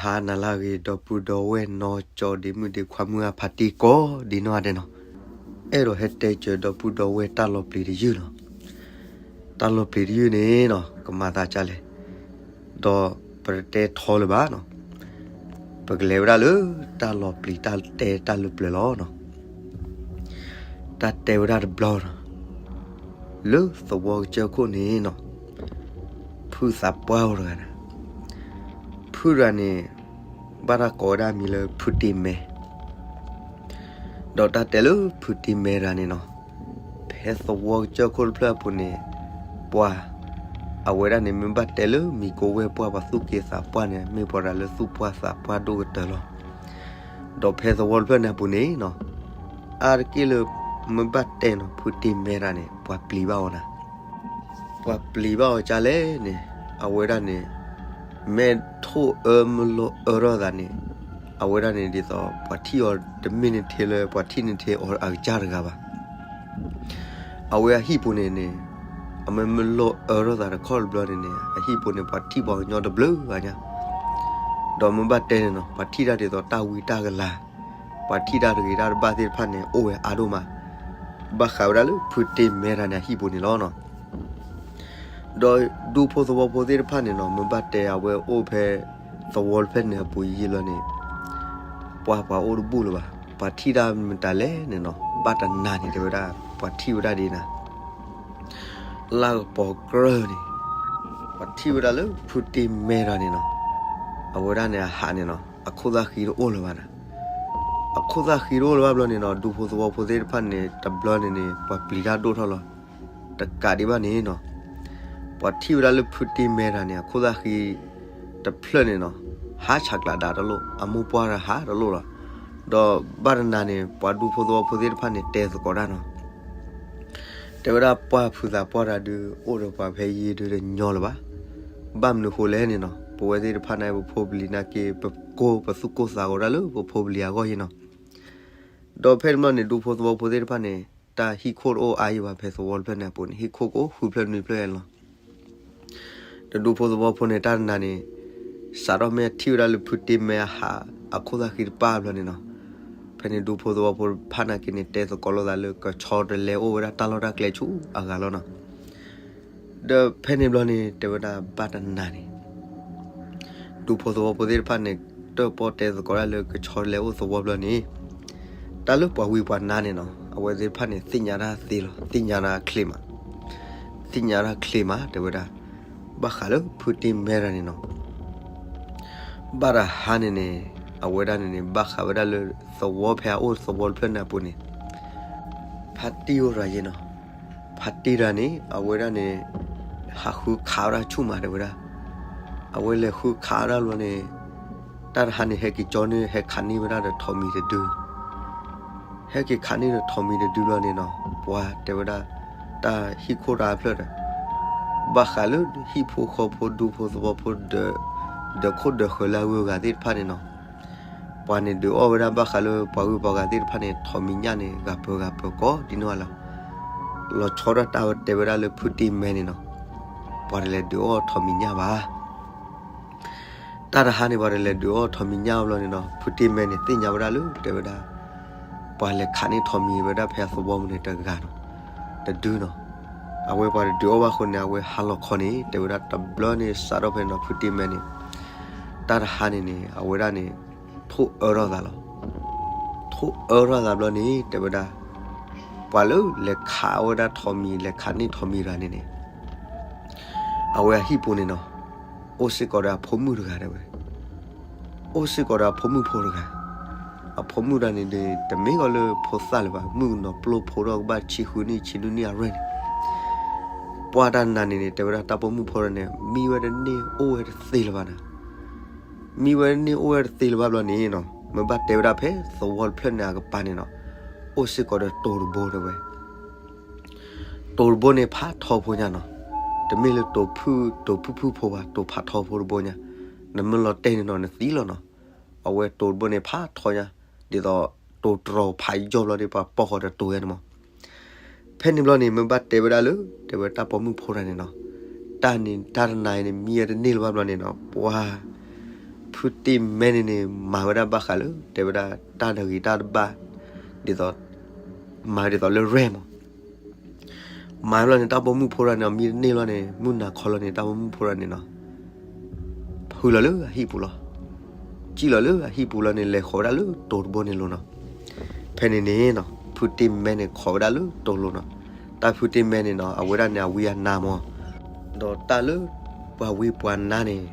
ဟါနၤလၢအဂ့ၤ ဒီပုၢ်ဒီဝဲၢ်နီၢ်ကၠီဒ့မုၣ်ဒ့ခွါမုၢ်အဖါတံၢ်ကိးဒံနီၢ်ဂၤဒဲးနီၤ, အဲၣ်ဒိးဟဲတဲစၢၤဒီပုၢ်ဒီဝဲၢ်တၢ်လီၤပျံၤတယုၢ်နီၤ. တၢ်လီၤပျံၤတယုၢ်န့ၣ်နီၤ ကမၤသးဒ်လဲၣ်, ဒီးပတတဲထီလၢၤဘၣ်နီၤ, ပကလဲၤဝဲဒၣ်လၢတၢ်လီၤပျံၤတၢ်တဲတၢ်လၢပျၢၤလီၤနီၤ. တၢ်တဲဝဲဒၣ်တဘျီနီၤ, လၢသဝီကစၢၢ်ခိၣ်န့ၣ်နီၤ, ဖုသးပှၢ်အိၣ်တဂၤန့ၣ်, ဖုတဂၤန့ၣ် ဘၣ်တၢ်ကိးဝဲဒၣ်မံၤလၢဖုတ့မဲ, ဒီးတၢ်တဲလၢဖုတ့မဲတဂၤန့ၣ်နီၤ, ဖဲသဝီကစၢၢ်ခိၣ်တဖျၢၣ်အပူၤန့ၣ် ပှၤ အဝဲဒၣ်န့ၣ် မ့ၢ်ဘၣ်တဲလၢမံၤကိးဝဲၢ်ပှၢ် ပှၤသူၣ်က့သးပှၢ်န့ၣ် မ့ၢ်ပှၤတဂၤလၢသူၣ်ပှၢ်သးပှၢ်ဒိၣ်ကတၢၢ်လီၤ. ဒီးဖဲသဝီတဖျၢၣ်န့ၣ်အပူၤန့ၣ်နီၤ, အါတက့ၢ်လၢ မ့ၢ်ဘၣ်တဲနီၤ ဖုတ့မဲတဂၤန့ၣ် ပှၤပျံၤဘၣ်အီၤနၤ, ပှၤပျံၤဘၣ်အီၤဒ်လဲၣ်န့ၣ် အဝဲဒၣ်န့ၣ် မ့ၢ်ထိၣ်အၢမလိၢ်အၢထီၣ်သးန့ၣ်, အဝဲဒၣ်န့ၣ်ဒ်သိး ပှၤထံၣ်အီၤတမ့ၢ်န့ၣ်ထဲလၢ ပှၤထံၣ်န့ၣ်ထဲအီၤအကစၢ်တဂၤဘၣ်. အဝဲအဟံၣ်ပူၤန့ၣ်န့ၣ် အမ့ၢ်မလိၢ်အၢထီၣ်သးတခီတဘျီန့ၣ်န့ၣ် အဟံၣ်ပူၤန့ၣ် ပှၤထံၣ်ပှၤကညီတဘျုးဂၤညါ, ဒီးမ့ၢ်ဘၣ်တဲန့ၣ်နီၤ ပှၤထံၣ်တၢ်ဒ်သိးတၢ်ဝံတၢ်ကလၤ, ပှၤထံၣ်တၢ်တဂ့ၤတၢ်တဘၣ်သ့ၣ်တဖၣ်န့ၣ် အိၣ်ဝဲအါဒိၣ်မး, ဘၣ်ဃးဝဲဒၣ်လၢဖုတ့မဲတဂၤန့ၣ်အဟံၣ်ပူၤန့ၣ်လီၤနီၤ. ဒီးဒူဖိသဝီဖိသ့ၣ်တဖၣ်န့ၣ်နီၤ မ့ၢ်ဘၣ်တဲအဝဲအိၣ်ဖဲ သဝီတဖျၢၣ်န့ၣ်အပူၤယံာ်လီၤန့ၣ်, ပှၤပှၤအိၣ်တဘူၣ်လၢၤဘၣ်, ပှၤထံၣ်တၢ်မတၤလဲၣ်န့ၣ်နီၤ ဘၣ်တနၤန့ၣ်တဲဝဲဒၣ် ပှၤထံၣ်ဝဲဒၣ်ဒ်နၤ လၢကပီၤကြၢၢ်န့ၣ်, ပှၤထံၣ်ဝဲဒၣ်လၢဖုတ့မဲတဂၤန့ၣ်နီၤ, အဝဲဒၣ်န့ၣ်အဟးန့ၣ်နီၤ အခိၣ်သၣ်ဃံတအိၣ်လၢၤဘၣ်နၤ, အခိၣ်သၣ်ဃံတအိၣ်လၢၤဘၣ်ဘျီန့ၣ်နီၤ ဒူဖိသဝီဖိသ့ၣ်တဖၣ်န့ၣ် တဘျီန့ၣ်န့ၣ် ပှၤပျံၤတၢ်ဒိၣ်ထီၣ်လီၤ. တကးဒံးဘၣ်န့ၣ်နီၤ, ပှၤထံၣ်ဝဲဒၣ်လၢဖုတ့မဲတဂၤန့ၣ် အခိၣ်သၣ်ဃံတဖျၢၣ်န့ၣ်နီၤ, ဟးဆးကျးဒၣ်တလိၣ် အမိၢ်ပှၢ်တဂၤဟးတလိၣ်လီၤ. ဒီးဘၣ်တနၤန့ၣ် ပှၤဒူဖိသဝီဖိသ့ၣ်တဖၣ်န့ၣ် တဲသကိးတၢ်နီၤ တဲဝဲဒၣ်ပှၢ်ဖုသးပှၢ်တဂၤဒုး အိၣ်ဒီးပှၤဖဲယံၤဒုးတညီလၢၤဘၣ်. ဘၣ်မနုၤဃိလဲၣ်န့ၣ်နီၤ ပဝဲသ့ၣ်တဖၣ်န့ၣ် ပဖိပလံၤနာ်က့ ပကိၢ်ပသူၣ်ကိၢ်သးဂီၤဒၣ်လၢပဖိပလံၤအဂီၢ်ယ့ၣ်နီၤ. ဒီးဖဲန့ၣ်ဘျီန့ၣ် ဒူဖိသဝီဖိသ့ၣ်တဖၣ်န့ၣ် တၢ်ဟံၣ်ခိၣ်တအိၣ်အါယံၤဘၣ် ဖဲသဝီတဖျၢၣ်န့ၣ်အပူၤန့ၣ် ဟံၣ်ခိၣ်ကအိၣ်ဃုဖျၢၣ်နွံဖျၢၣ်လီၤ. ဒီးဒူဖိသဝီဖိန့ၣ် တၢ်တနၤန့ၣ် စးထီၣ်မ့ၢ်ထံၣ်ဝဲဒၣ်လၢဖုတ့မဲအဟး အခိၣ်သၣ်ဃံတပၢ်ဘျီန့ၣ်နီၤ, ဖဲန့ၣ်ဒူဖိသဝီဖိတဖၣ်နာ်က့န့ၣ် တဲသကိးလိာ်သးလၢကဆီတလဲအိၣ်ဝဲဒၣ်တၢ်လီၢ်တၢ်ကျဲဆူအဂၤလီၤနီၤ. ဒီးဖဲန့ၣ်ဘျီန့ၣ် တဲဝဲဒၣ်ဘၣ်တနၤန့ၣ် ဒူဖိသဝီဖိသ့ၣ်တဖၣ်န့ၣ် တၢၣ်ပီၣ်တဲသကိးဒၣ်လၢကဆီတလဲအိၣ်သဝီဘျီန့ၣ်, တၢ်လၢပှၤဝံၤပှၤနါန့ၣ်နီၤ အဝဲသ့ၣ်တဖၣ်န့ၣ် သ့ၣ်ညါတၢ်သ့လီၤ သ့ၣ်ညါတၢ်ချ့မး, သ့ၣ်ညါတၢ်ချ့မး တဲဝဲဒၣ်, ဘၣ်ဃးလၢဖုတ့မဲတဂၤန့ၣ်နီၤ ဘၣ်တဟါန့ၣ်န့ၣ် အဝဲဒၣ်န့ၣ်န့ၣ် ဘၣ်ဃးဝဲဒၣ်လၢသဝီဖဲအအိၣ်သဝီတဖျၢၣ်န့ၣ်အပူၤန့ၣ် ဖါတံၢ်အိၣ်တဂၤယ့ၣ်နီၤ, ဖါတံၢ်တဂၤန့ၣ် အဝဲဒၣ်န့ၣ် ဟးဃုခးဝဲဒၣ်ဆူၣ်မးတဲဝဲဒၣ်, အဝဲလဲၤဃုခးဝဲဒၣ်ဘျီန့ၣ် တၢ်တဟါန့ၣ် ဟဲက့ၤကၠီန့ၢ် ဟဲခးန့ၢ်ဝဲဒၣ်ဒီးထိးမံၤတဒု ဟဲက့ၤခးန့ၢ်ဒီးထိးမံၤတဒုဘျီန့ၣ်နီၤ ပှၤတဲဝဲဒၣ် တၢ်ဟံၣ်ခိၣ်တၢ်ဖျၢၣ်ဒီး ဘၣ်ဃးလၢဟံၣ်ဖိဃီဖိဒူဖိသဝီဖိဒီး ဒီးခိၣ်ဒီးဃၢၤလၢအဂုၤအဂၤသ့ၣ်တဖၣ်န့ၣ်နီၤ ပှၤန့ၣ်ဒုးအီၣ်ဝဲဒၣ်ဘၣ်ဃးလၢပှၤဂုၤပှၤဂၤသ့ၣ်တဖၣ်န့ၣ် ထိးမံၤညၣ်န့ၣ် ဂၤပၢၤဂၤပၢၤကိးဒ်နီၢ်လီၤ. လီၤဆီဒၣ်တၢ်ဝဲတဲဝဲဒၣ်လၢဖုတ့မဲန့ၣ်နီၤ ပှၤတလဲၤဒုးအီၣ်ထိးမံၤညၣ်ဘၣ် တၢ်တဟါန့ၣ် ပှၤတလဲၤဒုးအီၣ်ထိးမံၤညၣ်ဘျီန့ၣ်နီၤ ဖုတ့မဲန့ၣ် သ့ၣ်ညါဝဲဒၣ်လၢတဲဝဲဒၣ် ပှၤလဲၤခးန့ၢ်ထိးမံၤဝဲဒၣ်ဖဲအသဝီပူၤန့ၣ်တဂၤနီၤ တဒုနီၤ အဝဲပှၤတဒုးအီၣ်ဘၣ်ဃိန့ၣ် အဝဲဟးလီၤခီန့ၣ် တဲဝဲဒၣ်တဘျီန့ၣ် စးထီၣ်ဖဲန့ၣ်နီၤ ဖုတ့မဲန့ၣ် တၢ်တဟါန့ၣ်န့ၣ် အဝဲဒၣ်န့ၣ် ထိၣ်အၢထီၣ်သးလီၤ. ထိၣ်အၢထီၣ်သးဘျီန့ၣ် တဲဝဲဒၣ် ပှၤလၢလဲၤခးဝဲဒၣ်ထိးမံၤ လဲၤခးန့ၢ်ထိးမံၤတဂၤန့ၣ်န့ၣ် အဝဲအဟံၣ်ပူၤန့ၣ်နီၤ အိၣ်စ့ၢ်ကီးဒီးအဖိမုၣ်တဂၤတဲဝဲ အိၣ်စ့ၢ်ကီးဒီးအဖိမုၣ်ဖိတဂၤ အဖိမုၣ်တဂၤန့ၣ်ဒီး တမ့ၢ်ကီးလၢဖိသၣ်လၢၤဘၣ် မုၣ်ကနီၤပျိဖိထီၣ်ကဘၣ်ဆံဃုနံၣ်ဆံနွံနံၣ်အရွဲၣ်န့ၣ် ပှၢ်တၢ်နၤန့ၣ်န့ၣ် တဲဝဲဒၣ်တၢ်ပိာ်မုၣ်ဖိတဂၤန့ၣ် မံဝဲတန့ၢ်အိၣ်ဝဲတသ့လၢၤဘၣ်နၤ မံဝဲတန့ၢ်အိၣ်ဝဲတသ့လၢၤဘၣ်ဘျီန့ၣ်နီၤ မ့ၢ်ဘၣ်တဲဝဲဒၣ်ဖဲသဝီတဖျၢၣ်န့ၣ်အကပၤန့ၣ်နီၤ အိၣ်စ့ၢ်ကီးဒီးတိၤတဘိတဲဝဲ တိၤတဘိန့ၣ်ဖးထီဖိညါနီၤ တမ့ၢ်လၢတိၤဖုၣ် တိၤဖုၣ်ဖုၣ်ဖိဘၣ် တိၤဖးထီဖိတဘိညါ နမ့ၢ်လီၤတဲာ်န့ၣ်နီၤ နသံလီၤနီၤ အဝဲတိၤတဘိန့ၣ်ဖးထီညါ ဒ်သိးတိၤတြီၤဖးယီၢ်ဘျီဒီး ပှၤပိာ်ဃီၤဒီးတိၤယါန့ၣ်မး ဖဲန့ၣ်ဘျီန့ၣ် မ့ၢ်ဘၣ်တဲဝဲဒၣ်လၢ တဲဝဲတၢ်ပိာ်မုၣ်ဖိတဂၤန့ၣ်နီၤ တၢ်န့ၣ်တၢ်တနၤအံၤန့ၣ် မံဝဲတန့ၢ်လၢၤဘၣ်ဘျီန့ၣ်နီၤ ပှၤ ဖုတ့ၢ်မဲန့ၣ်န့ၣ် မၤဝဲဒၣ်ဘၣ်ဃးလၢ တဲဝဲဒၣ်တၢ်တဂ့ၤတၢ်တဘၣ် ဒ်သိး မၤဒ်သိးလၢရဲၣ်မး မၤဘျီန့ၣ် တၢ်ပိာ်မုၣ်ဖိတဂၤန့ၣ် အမံတန့ၢ်လီၤန့ၣ် မုၢ်နၤခီလီၤန့ၣ် တၢ်ပိာ်မုၣ်ဖိတဂၤန့ၣ်နီၤ ဖုလီၤလၢအဟံၣ်ပူၤလီၤ. စံၣ်လီၤလၢအဟံၣ်ပူၤလီၤန့ၣ် လဲၤဃီၤဝဲဒၣ်လၢတိၤတဘိန့ၣ်လီၤနီၤ. ဖဲန့ၣ်န့ၣ်နီၤ ဖုတ့ၢ်မဲန့ၣ် ခိးဝဲဒၣ်လၢတိၤလိၤနီၤ. တၢ်ဖုတ့ၢ်မဲန့ၣ်နီၤ အဝဲဒၣ်န့ၣ် အဝံအနါမး ဒီးတၢ်လၢ ပှၤဝံပှၤနါန့ၣ်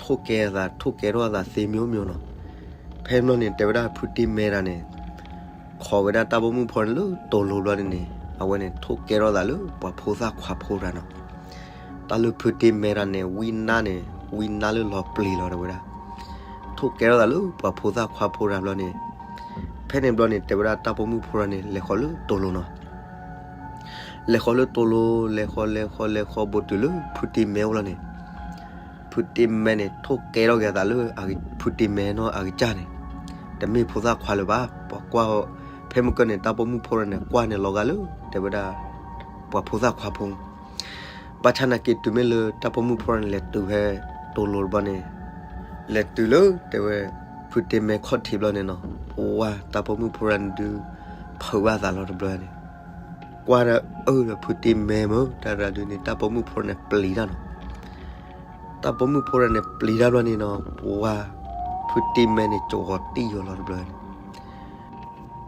ထိၣ်ကဲအသး ထိၣ်ကဲထီၣ်အသးသ့ မျိုးမျိုး နီၤ. ဖဲန့ၣ်ဘျီန့ၣ် တဲဝဲဒၣ်ဖုတ့ၢ်မဲတဂၤန့ၣ် ခိးဝဲဒၣ်တၢ်ပိာ်မုၣ်ဖိန့ၣ်လၢတိၤလိၤဘျီန့ၣ်န့ၣ် အဝဲန့ၣ် ထိၣ်ကဲထီၣ်သးလၢ ပှၤဖိသၣ်ခွါဖိတဂၤနီၤ. တၢ်လၢဖုတ့ၢ်မဲတဂၤန့ၣ် ဝံနါန့ၣ် ဝံနါလၢလီၤပျံၤလီၤ တဲဝဲဒၣ် ထိၣ်ကဲထီၣ်သးလၢပှၤဖိသၣ်ခွါဖိတဂၤဘျီန့ၣ် ဖဲန့ၣ်ဘျီန့ၣ် တဲဝဲဒၣ်တၢ်ပိာ်မုၣ်ဖိတဂၤန့ၣ် လဲၤဃီၤလၢတိၤလိၤနီၤ. လဲၤဃီၤလၢတိၤလိၤ လဲၤဃီၤ လဲၤဃီၤ လဲၤဃီၤ ဘူးတုၤလၢဖုတ့ၢ်မဲအိၣ်လီၤန့ၣ် ဖုတ့ၢ်မဲန့ၣ် ထိၣ်ကဲထီၣ်က့ၤအသးလၢ ဖုတ့ၢ်မဲနီၤ အကစၢ်န့ၣ် တမ့ၢ်ဖိသၣ်ခွါလၢၤဘၣ်. ပှၤကွၢ် ဖဲမုၢ်ကၢၢ်န့ၣ် တၢ်ပိာ်မုၣ်ဖိတဂၤန့ၣ် ကွၢ်န့ၣ်လီၤဂာ်လၢ တဲဝဲဒၣ် ပှၤဖိသၣ်ခွါဖိ ဘၣ်ဆၣ်နာ်က့ တုၤမ့ၢ်လၢတၢ်ပိာ်မုၣ်ဖိတဂၤန့ၣ် လဲၤတုၤဖဲတိၤလိၤတဘျီန့ၣ် လဲၤတုၤလၢ တဲဝဲ ဖုတ့ၢ်မဲခီၣ်ထံးဘျီန့ၣ်နီၤ ပှၤတၢ်ပိာ်မုၣ်ဖိတဂၤန့ၣ်ဒုး ဖုးဘၣ်သးလီၤတဘျီန့ၣ် ကွၢ်ဒီးအၢဒီးဖုတ့ၢ်မဲမ့ၢ် တၢ်တဂၤဒုးန့ၣ် တၢ်ပိာ်မုၣ်ဖိတဂၤန့ၣ် ပျံၤတၢ်နီၤ. တၢ်ပိာ်မုၣ်ဖိတဂၤန့ၣ် ပျံၤတၢ်ဘျီန့ၣ်နီၤ ပှၤ ဖုတ့ၢ်မဲန့ၣ် ကဂီၤတံၢ်ယီၤလီၤတဘျီန့ၣ်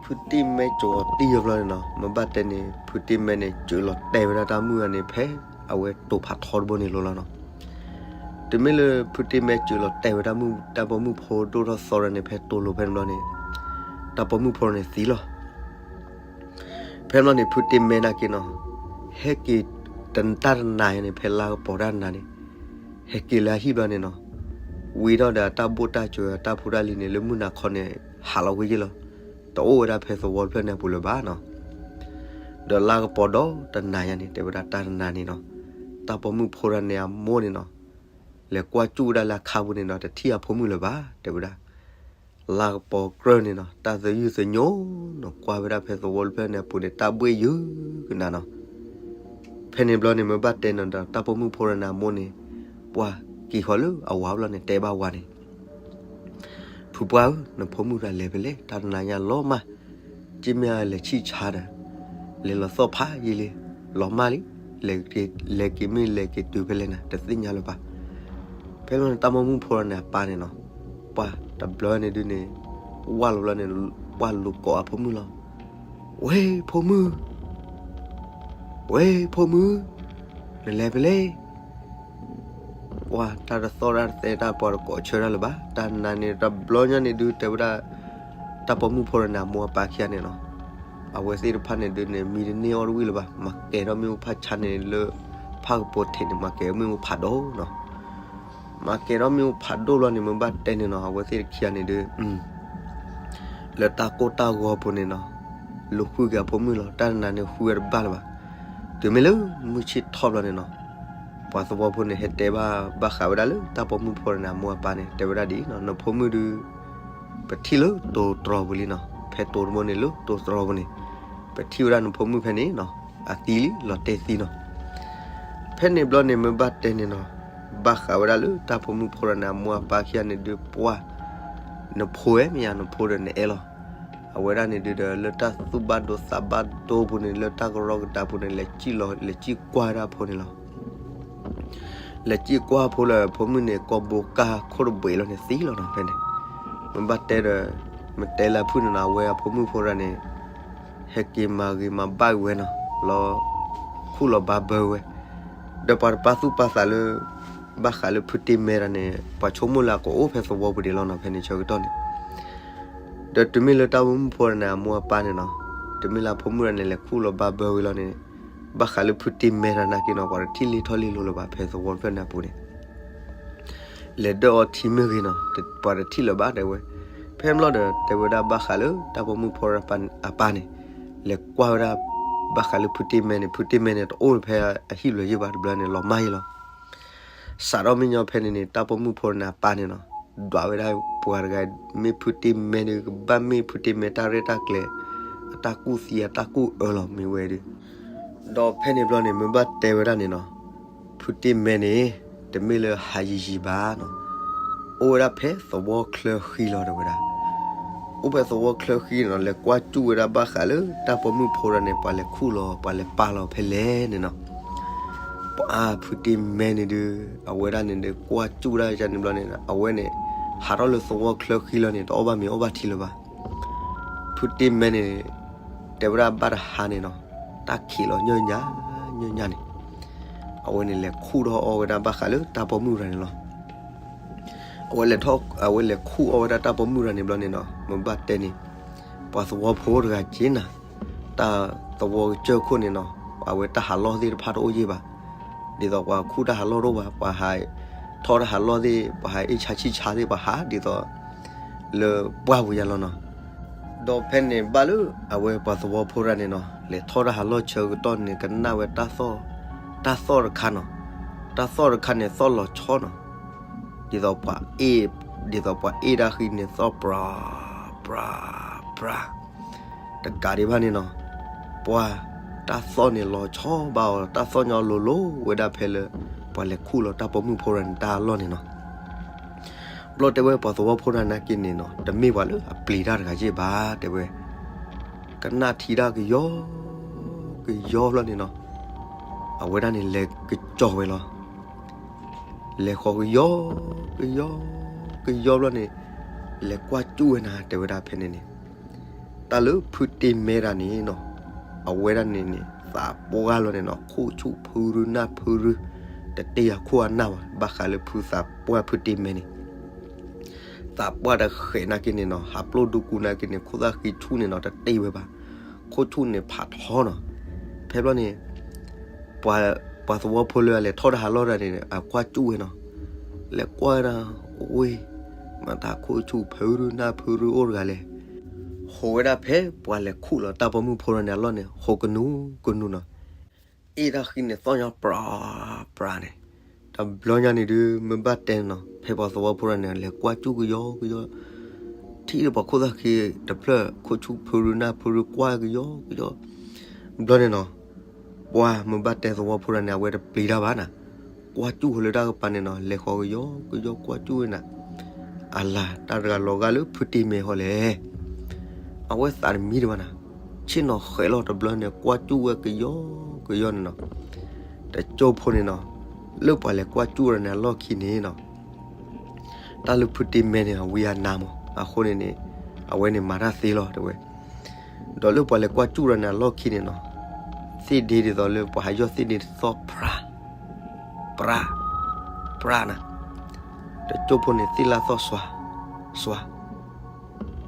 ဖုတ့ၢ်မဲကဂီၤတံၢ်ယီၤဘျီန့ၣ်နီၤ မ့ၢ်ဘၣ်တဲန့ၣ် ဖုတ့ၢ်မဲန့ၣ် စၢၤလီၤတဲာ်ဝဲဒၣ်တၢ်မုၣ်တဂၤန့ၣ် ဖဲအဝဲတိၤဖးထီတဘိန့ၣ်လီၤလီၤနီၤ. တုၤမ့ၢ်လၢဖုတ့ၢ်မဲစၢၤလီၤတဲာ်ဝဲဒၣ်မုၣ် တၢ်ပိာ်မုၣ်ဖိဒိၣ်ထီၣ်သီတဂၤန့ၣ် ဖဲတိၤလိၤဖဲန့ၣ်ဘျီန့ၣ် တၢ်ပိာ်မုၣ်ဖိတဂၤန့ၣ်သံလီၤ. ဖဲန့ၣ်ဘျီန့ၣ် ဖုတ့ၢ်မဲနာ်က့နီၤ ဟဲက့ၤ တၢ်တနၤယါန့ၣ် ဖဲလါကပီၤတၢ်တနၤန့ၣ် ဟဲက့ၤလၢအဟံၣ်ဘျီန့ၣ်နီၤ ဝံၤထီၣ်ဒီးတၢ်ဘိၣ်တၢ်စၢၤတၢ်ဖိတၢ်လံၤန့ၣ် လၢမုၢ်နၤခီန့ၣ် ဟးလီၤဝဲယ့ၢ်လီၤ. တအိၣ်ဝဲဒၣ်ဖဲသဝီတဖျၢၣ်န့ၣ်အပူၤလၢၤဘၣ်နီၤ. ဒီးလါကပီၤဒီးတနၤယါန့ၣ် တဲဝဲဒၣ်တၢ်တနၤန့ၣ်နီၤ တၢ်ပိာ်မုၣ်ဖိတဂၤန့ၣ်အမိၢ်န့ၣ်နီၤ လဲၤကွၢ်စူၣ်ဝဲဒၣ်လၢအခါပူၤန့ၣ်ဒီး တထံၣ်အဖိမုၣ်လၢၤဘၣ် တဲဝဲဒၣ် လါကပီၤကြၢးန့ၣ်နီၤ တၢ်သယုၢ်သညိနီၤ ကွၢ်ဝဲဒၣ်ဖဲသဝီတဖျၢၣ်န့ၣ်အပူၤန့ၣ် တၢ်ဘှ့ၣ်ယုာ်ကနၤနီၤ. ဖဲန့ၣ်ဘျီန့ၣ် မ့ၢ်ဘၣ်တဲန့ၣ်ဒီး တၢ်ပိာ်မုၣ်ဖိတဂၤန့ၣ်အမိၢ်န့ၣ် ပှၤက့ၤဃီၤလၢအဝၤဘျီန့ၣ် တဲဘၣ်ဝၤန့ၣ် ဖုပှၢ်ဧၢ, နဖိမုၣ်တဂၤလဲၤဖဲလဲၣ်, တၢ်တနၤညါလီၤမၢ်, က့မ့ၢ်အလဲၤဆံၣ်ဆါဒီး လဲၤလီၤသီၣ်ဖးယံာ်လံ, လီၤမၢ်လံ, လဲၤက့ၤမ့ၢ်လဲၤက့ၤတုၤဖဲလဲၣ်န့ၣ် တသ့ၣ်ညါလၢၤဘၣ်. ဖဲလီၤန့ၣ် တၢ်ပိာ်မုၣ်ဖိတဂၤန့ၣ်အပၢ်န့ၣ်နီၤ, ပှၤတဘျီန့ၣ်ဒုးန့ၣ် ဝၢ်လီၤဘျီန့ၣ် ပှၤလူၤကိးအဖိမုၣ်လီၤ. ဝဲၢ်ဖိမုၣ်, ဝဲၢ်ဖိမုၣ်, နလဲၤဖဲလဲၣ် ပှၤတၢ်တသီၣ်တၢ်တသဲတၢ် ပှၤတကိးဆၢတၢ်လၢၤဘၣ်. တၢ်နၤန့ၣ် တဘျီညါန့ၣ်ဒုး တဲဝဲဒၣ် တၢ်ပိာ်မုၣ်ဖိတဂၤန့ၣ် အမိၢ်အပၢ်ခံဂၤန့ၣ်နီၤ, အဝဲသ့ၣ်တဖၣ်န့ၣ်ဒုးန့ၣ် မံတန့ၢ်အီၣ်တဝံၣ်လၢၤဘၣ်. မၤကဲၤထီၣ်မ့ၣ်အူဖးဆါန့ၣ်လၢ ဖးကပိာ်ထံးန့ၣ် မၤကဲၤမ့ၣ်အူဖးဒိၣ်နီၤ. မၤကဲၤထီၣ်မ့ၣ်အူဖးဒိၣ်ဘျီန့ၣ် မ့ၢ်ဘၣ်တဲန့ၣ်နီၤ, အဝဲသ့ၣ်တခံဂၤန့ၣ်ဒုး လၢတၢ်ကိၢ်တၢ်ဂီၤပူၤန့ၣ်နီၤ, လူၤဃုက့ၤအဖိမုၣ်လီၤ. တၢ်တနၤန့ၣ်ဃုဝဲတဘၣ်လၢၤဘၣ်. တုၤမ့ၢ်လၢမုၢ်ဆ့ၣ်ထီၣ်ဘျီန့ၣ်နီၤ, ပှၤသဝီဖိန့ၣ် ဟဲတဲဘၣ်ဘၣ်ဃးဝဲဒၣ်လၢတၢ်ပိာ်မုၣ်ဖိတဂၤန့ၣ် အမိၢ်အပၢ်န့ၣ် တဲဝဲဒၣ်ဒ်အံၤနီၤ, နဖိမုၣ်ဒုး ပထံၣ်လၢတိၤတြီၤပူၤလံနီၤ, ဖဲတိၤတဘိန့ၣ်လၢတိၤတြီၤပူၤန့ၣ် ပထံၣ်ဝဲဒၣ်နဖိမုၣ်ဖဲန့ၣ်နီၤ, အသံလံ လီၤတဲာ်သံနီၤ. ဖဲန့ၣ်ဘျီန့ၣ် မ့ၢ်ဘၣ်တဲန့ၣ်နီၤ, ဘၣ်ဃးဝဲဒၣ်လၢတၢ်ပိာ်မုၣ်ဖိတဂၤန့ၣ် အမိၢ်အပၢ်ခံဂၤန့ၣ်ဒုး ပှၤ နဖိဝဲမ့ၢ်ယါ နဖိဒီးနအဲၣ်လီၤ. အဝဲဒၣ်န့ၣ်ဒုးဒီး လၢတၢ်သူၣ်ဘၣ်ဒိသးဘၣ်ဒိပူၤန့ၣ် လၢတၢ်ကရီကဒါပူၤန့ၣ် လဲၤစံၣ်လီၤ လဲၤစံၣ်ကွၢ်ဝဲဒၣ်အဖိန့ၣ်လီၤ. လဲၤစံၣ်ကွၢ်အဖိလၢ အဖိမုၣ်န့ၣ် ကိာ်ဘိကၢ်ခိၣ်တဘ့ၣ်လီၤန့ၣ်သံလီၤနီၤ. ဖဲန့ၣ် မ့ၢ်ဘၣ်တဲဒီး မ့ၢ်တဲလၢအဖုၣ်န့ၣ်နီၤ, အဝဲအဖိမုၣ်ဖိတဂၤန့ၣ် ဟဲက့ၤမၤဂ့ၤမၤဘၣ်ဝဲနီၤ, လီၤခူၣ်လီၤဘါဘၢဝဲ, ဒီးပှၤတပာ်သူၣ်ပာ်သးလၢ ဘၣ်ဃးလၢဖုတ့ၢ်မဲတဂၤန့ၣ် ပှၤဆိကမိၣ်လၢအကအိၣ်ဖဲသဝီပူၤဒံးလီၤနီၤ. ဖဲန့ၣ်ဆၢကတီၢ်န့ၣ် ဒီးတုၤမ့ၢ်လၢတၢ်ပိာ်မုၣ်ဖိတဂၤန့ၣ် အမိၢ်အပၢ်န့ၣ်နီၤ, တုၤမ့ၢ်လၢအဖိမုၣ်တဂၤန့ၣ် လဲၤခူၣ်လီၤဘါဘၢဝဲလီၤန့ၣ် ဘၣ်ဃးလၢဖုတ့ၢ်မဲတဂၤနာ်က့နီၤ ပှၤတထံၣ်လ့ၢ်ထီၣ်လ့ၢ်လိၤလၢၤဘၣ် ဖဲသဝီတဖျၢၣ်န့ၣ်အပူၤန့ၣ် လဲၤဒၢၣ်အီထံမ့ၢ်ဂ့ၤနီၤ ပှၤတထံၣ်လၢၤဘၣ်တဲဝဲ. ဖဲန့ၣ်ဘျီဒီး တဲဝဲဒၣ်ဘၣ်ဃးလၢတၢ်ပိာ်မုၣ်ဖိတဂၤအပၢ်န့ၣ် လဲၤကွၢ်ဝဲဒၣ် ဘၣ်ဃးလၢဖုတ့ၢ်မဲန့ၣ် ဖုတ့ၢ်မဲန့ၣ် တအိၣ်ဖဲအဟံၣ်လၢၤယ့ၢ်ဘၣ်တဘျီန့ၣ် လီၤမၢ်ယ့ၢ်လီၤ. စးထီၣ်မ့ၢ်ညီဖဲန့ၣ်န့ၣ် တၢ်ပိာ်မုၣ်ဖိတဂၤန့ၣ်အပၢ်န့ၣ်နီၤ ဒွးဝဲဒၣ်ပှၤတဂၤ မ့ၢ်ဖုတ့ၢ်မဲန့ၣ် ကဘၣ်မ့ၢ်ဖုတ့ၢ်မဲတၢ်ရဲၣ်တၢ်ကျဲၤ အတၢ်ကူၣ်သံအတၢ်ကူၣ်အၢလီၤမ့ၢ်ဝဲဒီး ဒီးဖဲန့ၣ်ဘျီန့ၣ် မ့ၢ်ဘၣ်တဲဝဲဒၣ်န့ၣ်နီၤ, ဖုတ့ၢ်မဲန့ၣ် တမ့ၢ်လၢဟးယံၤယံၤဘၣ်နီၤ. အိၣ်ဝဲဒၣ်ဖဲသဝီချၢဃံလီၤ တဲဝဲဒၣ်. အိၣ်ဖဲသဝီချၢဃံန့ၣ်နီၤ, လဲၤကွၢ်စူၣ်ဝဲဒၣ်ဘၣ်ဃးလၢတၢ်ပိာ်မုၣ်ဖိတဂၤန့ၣ် ပှၤလဲၤခူၣ်လီၤ ပှၤလဲၤပာ်လီၤဖဲလဲၣ်န့ၣ်နီၤ. ပှၤဖုတ့မဲန့ၣ်ဒုး အဝဲဒၣ်န့ၣ်ဒုး ကွၢ်စူၣ်ဝဲဒၣ်န့ၣ်ဘျီန့ၣ် အဝဲန့ၣ် ဟးထီၣ်လၢသဝီချၢဃံလီၤန့ၣ် တအီၣ်ဘၣ်မ့ၤအီဘၣ်ထံလၢၤဘၣ်. ဖုတ့မဲန့ၣ် တဲဝဲဒၣ်ဘၣ်တဟါန့ၣ်နီၤ, တၢ်ခံးလီၤညၢ်ညၣ် ညၢ်ညၣ်န့ၣ် အဝဲန့ၣ်လဲၤခူၣ်ထီၣ်အီၣ်ဝဲဒၣ်ဘၣ်ဃးလၢတၢ်ပိာ်မုၣ်တဂၤန့ၣ်လီၤ. အဝဲလဲၤထီၣ် အဝဲလဲၤခူၣ်အီၣ်ဝဲဒၣ်တၢ်ပိာ်မုၣ်တဂၤန့ၣ်ဘျီန့ၣ်နီၤ, မ့ၢ်ဘၣ်တဲန့ၣ် ပှၤသဝီဖိတဂၤက့ၤနၤ, တၢ်သဝီကစၢၢ်ခိၣ်န့ၣ်နီၤ, အဝဲတၢ်ဟးလီၢ်သ့ၣ်တဖၣ်တအိၣ်ယံာ်ဘၣ်. ဒ်သိးပှၤခူၣ်တၢ်ဟးလီၢ်တအိၣ်ဘၣ်, ပှၤဟးထီၣ်တၢ်ဟးလီၢ်သ့ၣ် ပှၤဟးအ့ၣ်ဆါဆံၣ်ဆါသ့ၣ် ပှၤဟးဒ်သိး လၢပှၢ်ပူၤယါလီၤနီၤ. ဒီးဖဲန့ၣ်ဘၣ်လၢ အဝဲပှၤသဝီဖိတဂၤန့ၣ်နီၤ လဲၤထီၣ်တၢ်ဟးလီၢ်ဆၢကတီၢ်န့ၣ် ကနၣ်ဝဲတၢ်သီၣ် တၢ်သီၣ်တခါနီၤ, တၢ်သီၣ်တခါန့ၣ်သီၣ်လီၤဆီနီၤ, ဒ်သိးပှၤအ့ၣ် ဒ်သိးပှၤအ့ၣ်တၢ်ဃံန့ၣ်သီၣ်ပြၤ ပြၤ ပြၤ တကးဒံးဘၣ်န့ၣ်နီၤ, ပှၤတၢ်သီၣ်န့ၣ်လီၤဆီဘၣ်အီၤ တၢ်သီၣ်ညီလိၤလိၤဝဲဒၣ်ဖဲလၢ ပှၤလဲၤခူၣ်လီၤတၢ်ပိာ်မုၣ်ဖိတဂၤန့ၣ်တၢ်အလီၢ်န့ၣ်နီၤ. ဘျီတဲဝဲပှၤသဝီဖိတဂၤနာ်က့န့ၣ်နီၤ တမ့ၢ်ပှၤလၢအပျံၤတၢ်တဂၤယ့ၢ်ဘၣ် တဲဝဲ, ကနၣ်ထံတၢ်ကယီ ကယီဘျီန့ၣ်နီၤ, အဝဲဒၣ်န့ၣ်လဲၤကစီၤဝဲလီၤ. လဲၤဃီၤကယီ ကယီ ကယီဘျီန့ၣ် လဲၤကွၢ်စူၣ်ဝဲနၤ တဲဝဲဒၣ်ဖဲန့ၣ်န့ၣ် တၢ်လၢဖုတ့မဲတဂၤန့ၣ်နီၤ, အဝဲဒၣ်န့ၣ်န့ၣ် သးပှၢ်လီၤန့ၣ်နီၤ, ခိၣ်ဆူၣ်ဖုရူနၢ်ဖုရူ တတ့ၢ်အခိၣ်အနၢ်ဘၣ်, ဘၣ်ဃးလၢဖုသးပှၢ်ဖုတ့မဲန့ၣ် သးပှၢ်တဃဲးနာ်က့န့ၣ်နီၤ, ဟးပျိၢ်ဒူကူနာ်က့န့ၣ် ခိၣ်သၣ်ဃံဆူၣ်န့ၣ်နီၤ တတ့ၢ်ဝဲဘၣ်, ခိၣ်ဆူၣ်န့ၣ်ဖးထီနီၤ. ဖဲဘျီန့ၣ် ပှၤသဝီဖိလၢအလဲၤထီၣ်တၢ်ဟးလီၢ်တဂၤန့ၣ် အကွၢ်စူၣ်ဝဲနီၤ, လဲၤကွၢ်ဝဲဒၣ် ဝ့ၢ် မတၤခိၣ်ဆူၣ်ဖုရူနၢ်ဖုရူအိၣ်တဂၤလဲၣ်, ဟူးဝဲဒၣ်ဖဲပှၤလဲၤခူၣ်လီၤတၢ်ပိာ်မုၣ်ဖိတဂၤန့ၣ်အလီၢ်န့ၣ် ဟူးကနူၤကနူၤနီၤ, အ့ၣ်တၢ်ဃံန့ၣ်သီၣ်ညီပြၤ ပြၤန့ၣ်, တဘျီညါန့ၣ်ဒုး မ့ၢ်ဘၣ်တဲနီၤ ဖဲပှၤသဝီဖိတဂၤန့ၣ် လဲၤကွၢ်စူၣ်ကယီကယီ ထံၣ်ဒီးပှၤခိၣ်သၣ်ဃံတဖျၢၣ် ခိၣ်ဆူၣ်ဖုရူနၢ်ဖုရူကွၢ်ကယီကယီ, ဘျီန့ၣ်နီၤ ပှၤမ့ၢ်ဘၣ်တဲသဝီဖိတဂၤန့ၣ် အဝဲတပျံၤတၢ်ဘၣ်နၤ, ကွၢ်စူၣ်ဃီၤလၢတၢ်ကပၤန့ၣ်နီၤ လဲၤဃီၤကယီကယီ ကွၢ်စူၣ်ဝဲနၤ, အလၤ တၢ်တဂၤလီၤဂာ်လၢဖုတ့မဲဃီလဲၣ်, အဝဲသးတမံတဘၣ်နၤ, ဆ့ၣ်နီၤဃဲးလီၤတဘျီန့ၣ် ကွၢ်စူၣ်ဝဲကယီကယီန့ၣ်နီၤ, တကၠိဖိန့ၣ်နီၤ, လၢပှၤလဲၤကွၢ်စူၣ်တဂၤန့ၣ်အလီၢ်ခံန့ၣ်နီၤ တၢ်လၢဖုတ့မဲန့ၣ် အဝံအနါမး အဃိန့ၣ်န့ၣ် အဝဲန့ၣ်မၤတၢ်သ့လီၤ တဲဝဲ, ဒီးလၢပှၤလဲၤကွၢ်စူၣ်တဂၤန့ၣ်အလီၢ်ခံန့ၣ်နီၤ, သ့ၣ်ဒ့ဒ်သိးလၢပှၤဟးယီၢ်သ့ၣ်ဒ့န့ၣ်သီၣ်ပြၤ ပြၤ ပြၤနၤ, တကၠိဖိန့ၣ်သ့ၣ်လၢသီၣ်စွၤ စွၤ,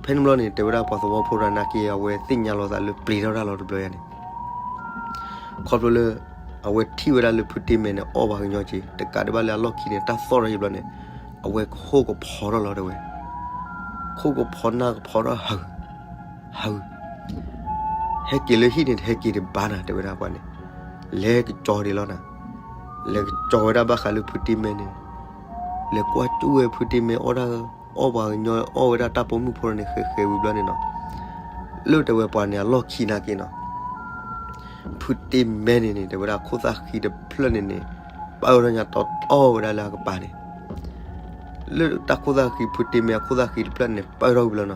ဖဲန့ၣ်ဘျီန့ၣ် တဲဝဲဒၣ်ပှၤသဝီဖိတဂၤနာ်က့ အဝဲသ့ၣ်ညါလီၤသးလၢပျံၤထီၣ်တၢ်လီၤတဘျီယါန့ၣ် ခီဖျိလၢ အဝဲထံၣ်ဝဲဒၣ်လၢဖုတ့မဲန့ၣ် အီၣ်ပှၤကညီက့ၤ တကးဒံးဘၣ်လၢအလီၢ်ခံန့ၣ် တၢ်သီၣ်ထီၣ်ယံၤဘျီန့ၣ် အဝဲခိၣ်ကဖီထီၣ်လီၤ တဲဝဲ, ခိၣ်ကဖီနၢ်ကဖီထီၣ် ဟးဂူာ် ဟဲက့ၤလၢဟံၣ်န့ၣ် တဟဲက့ၤတဘၣ်နၤ တဲဝဲဒၣ်ပှၤန့ၣ်, လဲၤကစီၤဒံးလီၤနၤ, လဲၤကစီၤဝဲဒၣ်ဘၣ်ဃးလၢဖုတ့မဲန့ၣ်, လဲၤကွၢ်စူၣ်ဝဲဖုတ့မဲအီၣ်တၢ် အီၣ်ပှၤကညီ အီၣ်ဝဲဒၣ်တၢ်ပိာ်မုၣ်ဖိန့ၣ် ဃဲးဃဲးဝံၤဘျီန့ၣ်နီၤ, လၢတဲဝဲပှၤန့ၣ်အလီၢ်ခံနာ်က့နီၤ, ဖုတ့မဲန့ၣ်န့ၣ် တဲဝဲဒၣ်ခိၣ်သၣ်ဃံတဖျၢၣ်န့ၣ်န့ၣ် ပၢၢ်ထီၣ်ညါတီတီဝဲဒၣ်လၢအကပၤန့ၣ်, လၢတၢ်ခိၣ်သၣ်ဃံ ဖုတ့မဲအခိၣ်သၣ်ဃံတဖျၢၣ်န့ၣ် ပၢၢ်ထီၣ်ဝံၤဘျီနီၤ,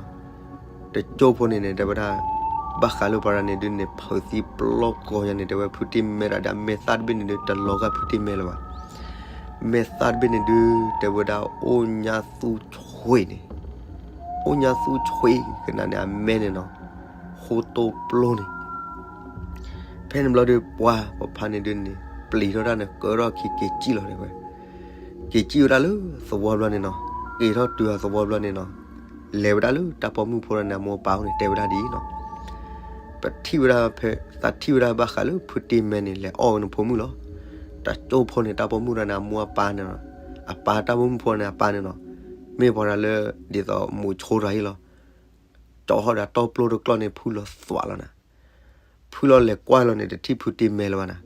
တကၠိဖိန့ၣ်န့ၣ် တဲဝဲဒၣ် ဘၣ်ဃးလၢပှၤတဂၤန့ၣ်ဒုးန့ၣ် ဖုးသံပျီကီၢ်ညါန့ၣ် တဲဝဲဖုတ့မဲတဂၤဒီး မဲာ်သၣ်တဘ့ၣ်န့ၣ်ဒုး တလီၤဂာ်ဖုတ့မဲလၢၤဘၣ်. မဲာ်သၣ်တဘ့ၣ်န့ၣ်ဒုး တဲဝဲဒၣ် အိၣ်ညါသူဆွံန့ၣ်, အိၣ်ညါသူဆွံကနၤန့ၣ် အမဲန့ၣ်နီၤ ဃိတိၢ်ပျိန့ၣ်. ဖဲန့ၣ်ဘျီဒုး ပှၤပဖါန့ၣ်ဒုးန့ၣ် ပျံၤထီၣ်တၢ်န့ၣ် ကၢထီၣ်ခံက့ၤစံၣ်လီၤတဲဝဲ, က့ၤစံၣ်ဝဲဒၣ်လၢသဝီဘျီန့ၣ်နီၤ, က့ၤထီၣ်တုၤအသဝီဘျီန့ၣ်နီၤ, လဲၤဝဲဒၣ်လၢတၢ်ပိာ်မုၣ်ဖိတဂၤန့ၣ် အမိၢ်အပၢ်အိၣ်န့ၣ် တဲဝဲဒၣ်ဒ်အံၤနီၤ, ပထံၣ်ဝဲဒၣ်ဖဲ သးထံၣ်ဝဲဒၣ်ဘၣ်ဃးလၢဖုတ့မဲန့ၣ် လဲၤအီၣ်ဝဲနဖိမုၣ်လီၤ. တကၠိဖိန့ၣ် တၢ်ပိာ်မုၣ်တဂၤန့ၣ် အမိၢ်အပၢ်န့ၣ်နီၤ, အပၢ်တၢ်ပိာ်မုၣ်ဖိန့ၣ် အပၢ်န့ၣ်နီၤ, မ့ၢ်ပှၤတဂၤလၢ ဒ်သိးမိၤဆိတဂၤအံၤလီၤ. ကၠီဟီၣ်ဒီးတီၢ်ပျိတကျီၢ်န့ၣ် ဖုလီၤသွးလီၤနၤ. ဖုလီၤလဲၤကွၢ်လီၤန့ၣ် တထံၣ်ဖုတ့မဲလၢၤဘၣ်နၤ.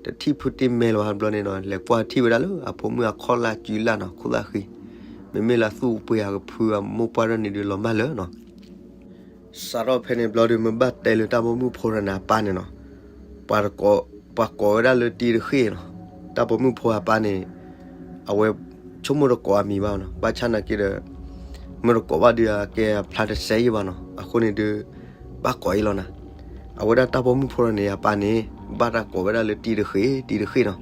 တထံၣ်ဖုတ့မဲလၢၤဘၣ်ဘျီန့ၣ်နီၤ, လဲၤကွၢ်ထံၣ်ဝဲဒၣ်လၢအဖိမုၣ်အခီၣ်လၢ်စုလၢ်နီၤ, ခိၣ်သၣ်ဃံ, မ့မ့ၢ်လၢသူၣ်ပှ့ၤအကဖုအမိၢ်ပှၢ်ဒၣ်န့ၣ်ဒုးလီၤမၢ်လၢာ်နီၤ. စးထီၣ်ဖဲန့ၣ်ဘျီဒုး မ့ၢ်ဘၣ်တဲလၢတၢ်ပိာ်မုၣ်ဖိတဂၤန့ၣ်အပၢ်န့ၣ်နီၤ, ပှၤကိးဝဲဒၣ်လၢတံၤတဃ့ၢ်နီၤ, တၢ်ပိာ်မုၣ်ဖိအပၢ်န့ၣ်, အဝဲ ဆိကမိၣ်တကိးအမံၤဘၣ်နီၤ, ဘၣ်ဆၣ်နာ်က့ဒီး မ့ၢ်တကိးဘၣ်ဒီးအကဲအဖျါတစဲးယံၤဘၣ်နီၤ, အဃိန့ၣ်ဒုး ဘၣ်ကိးအံၤလီၤနၤ. အဝဲဒၣ်တၢ်ပိာ်မုၣ်ဖိလီၤန့ၣ် အပၢ်န့ၣ် ဘၣ်တၢ်ကိးဝဲဒၣ်လၢတံၤတဃ့ၢ် တံၤတဃ့ၢ်နီၤ.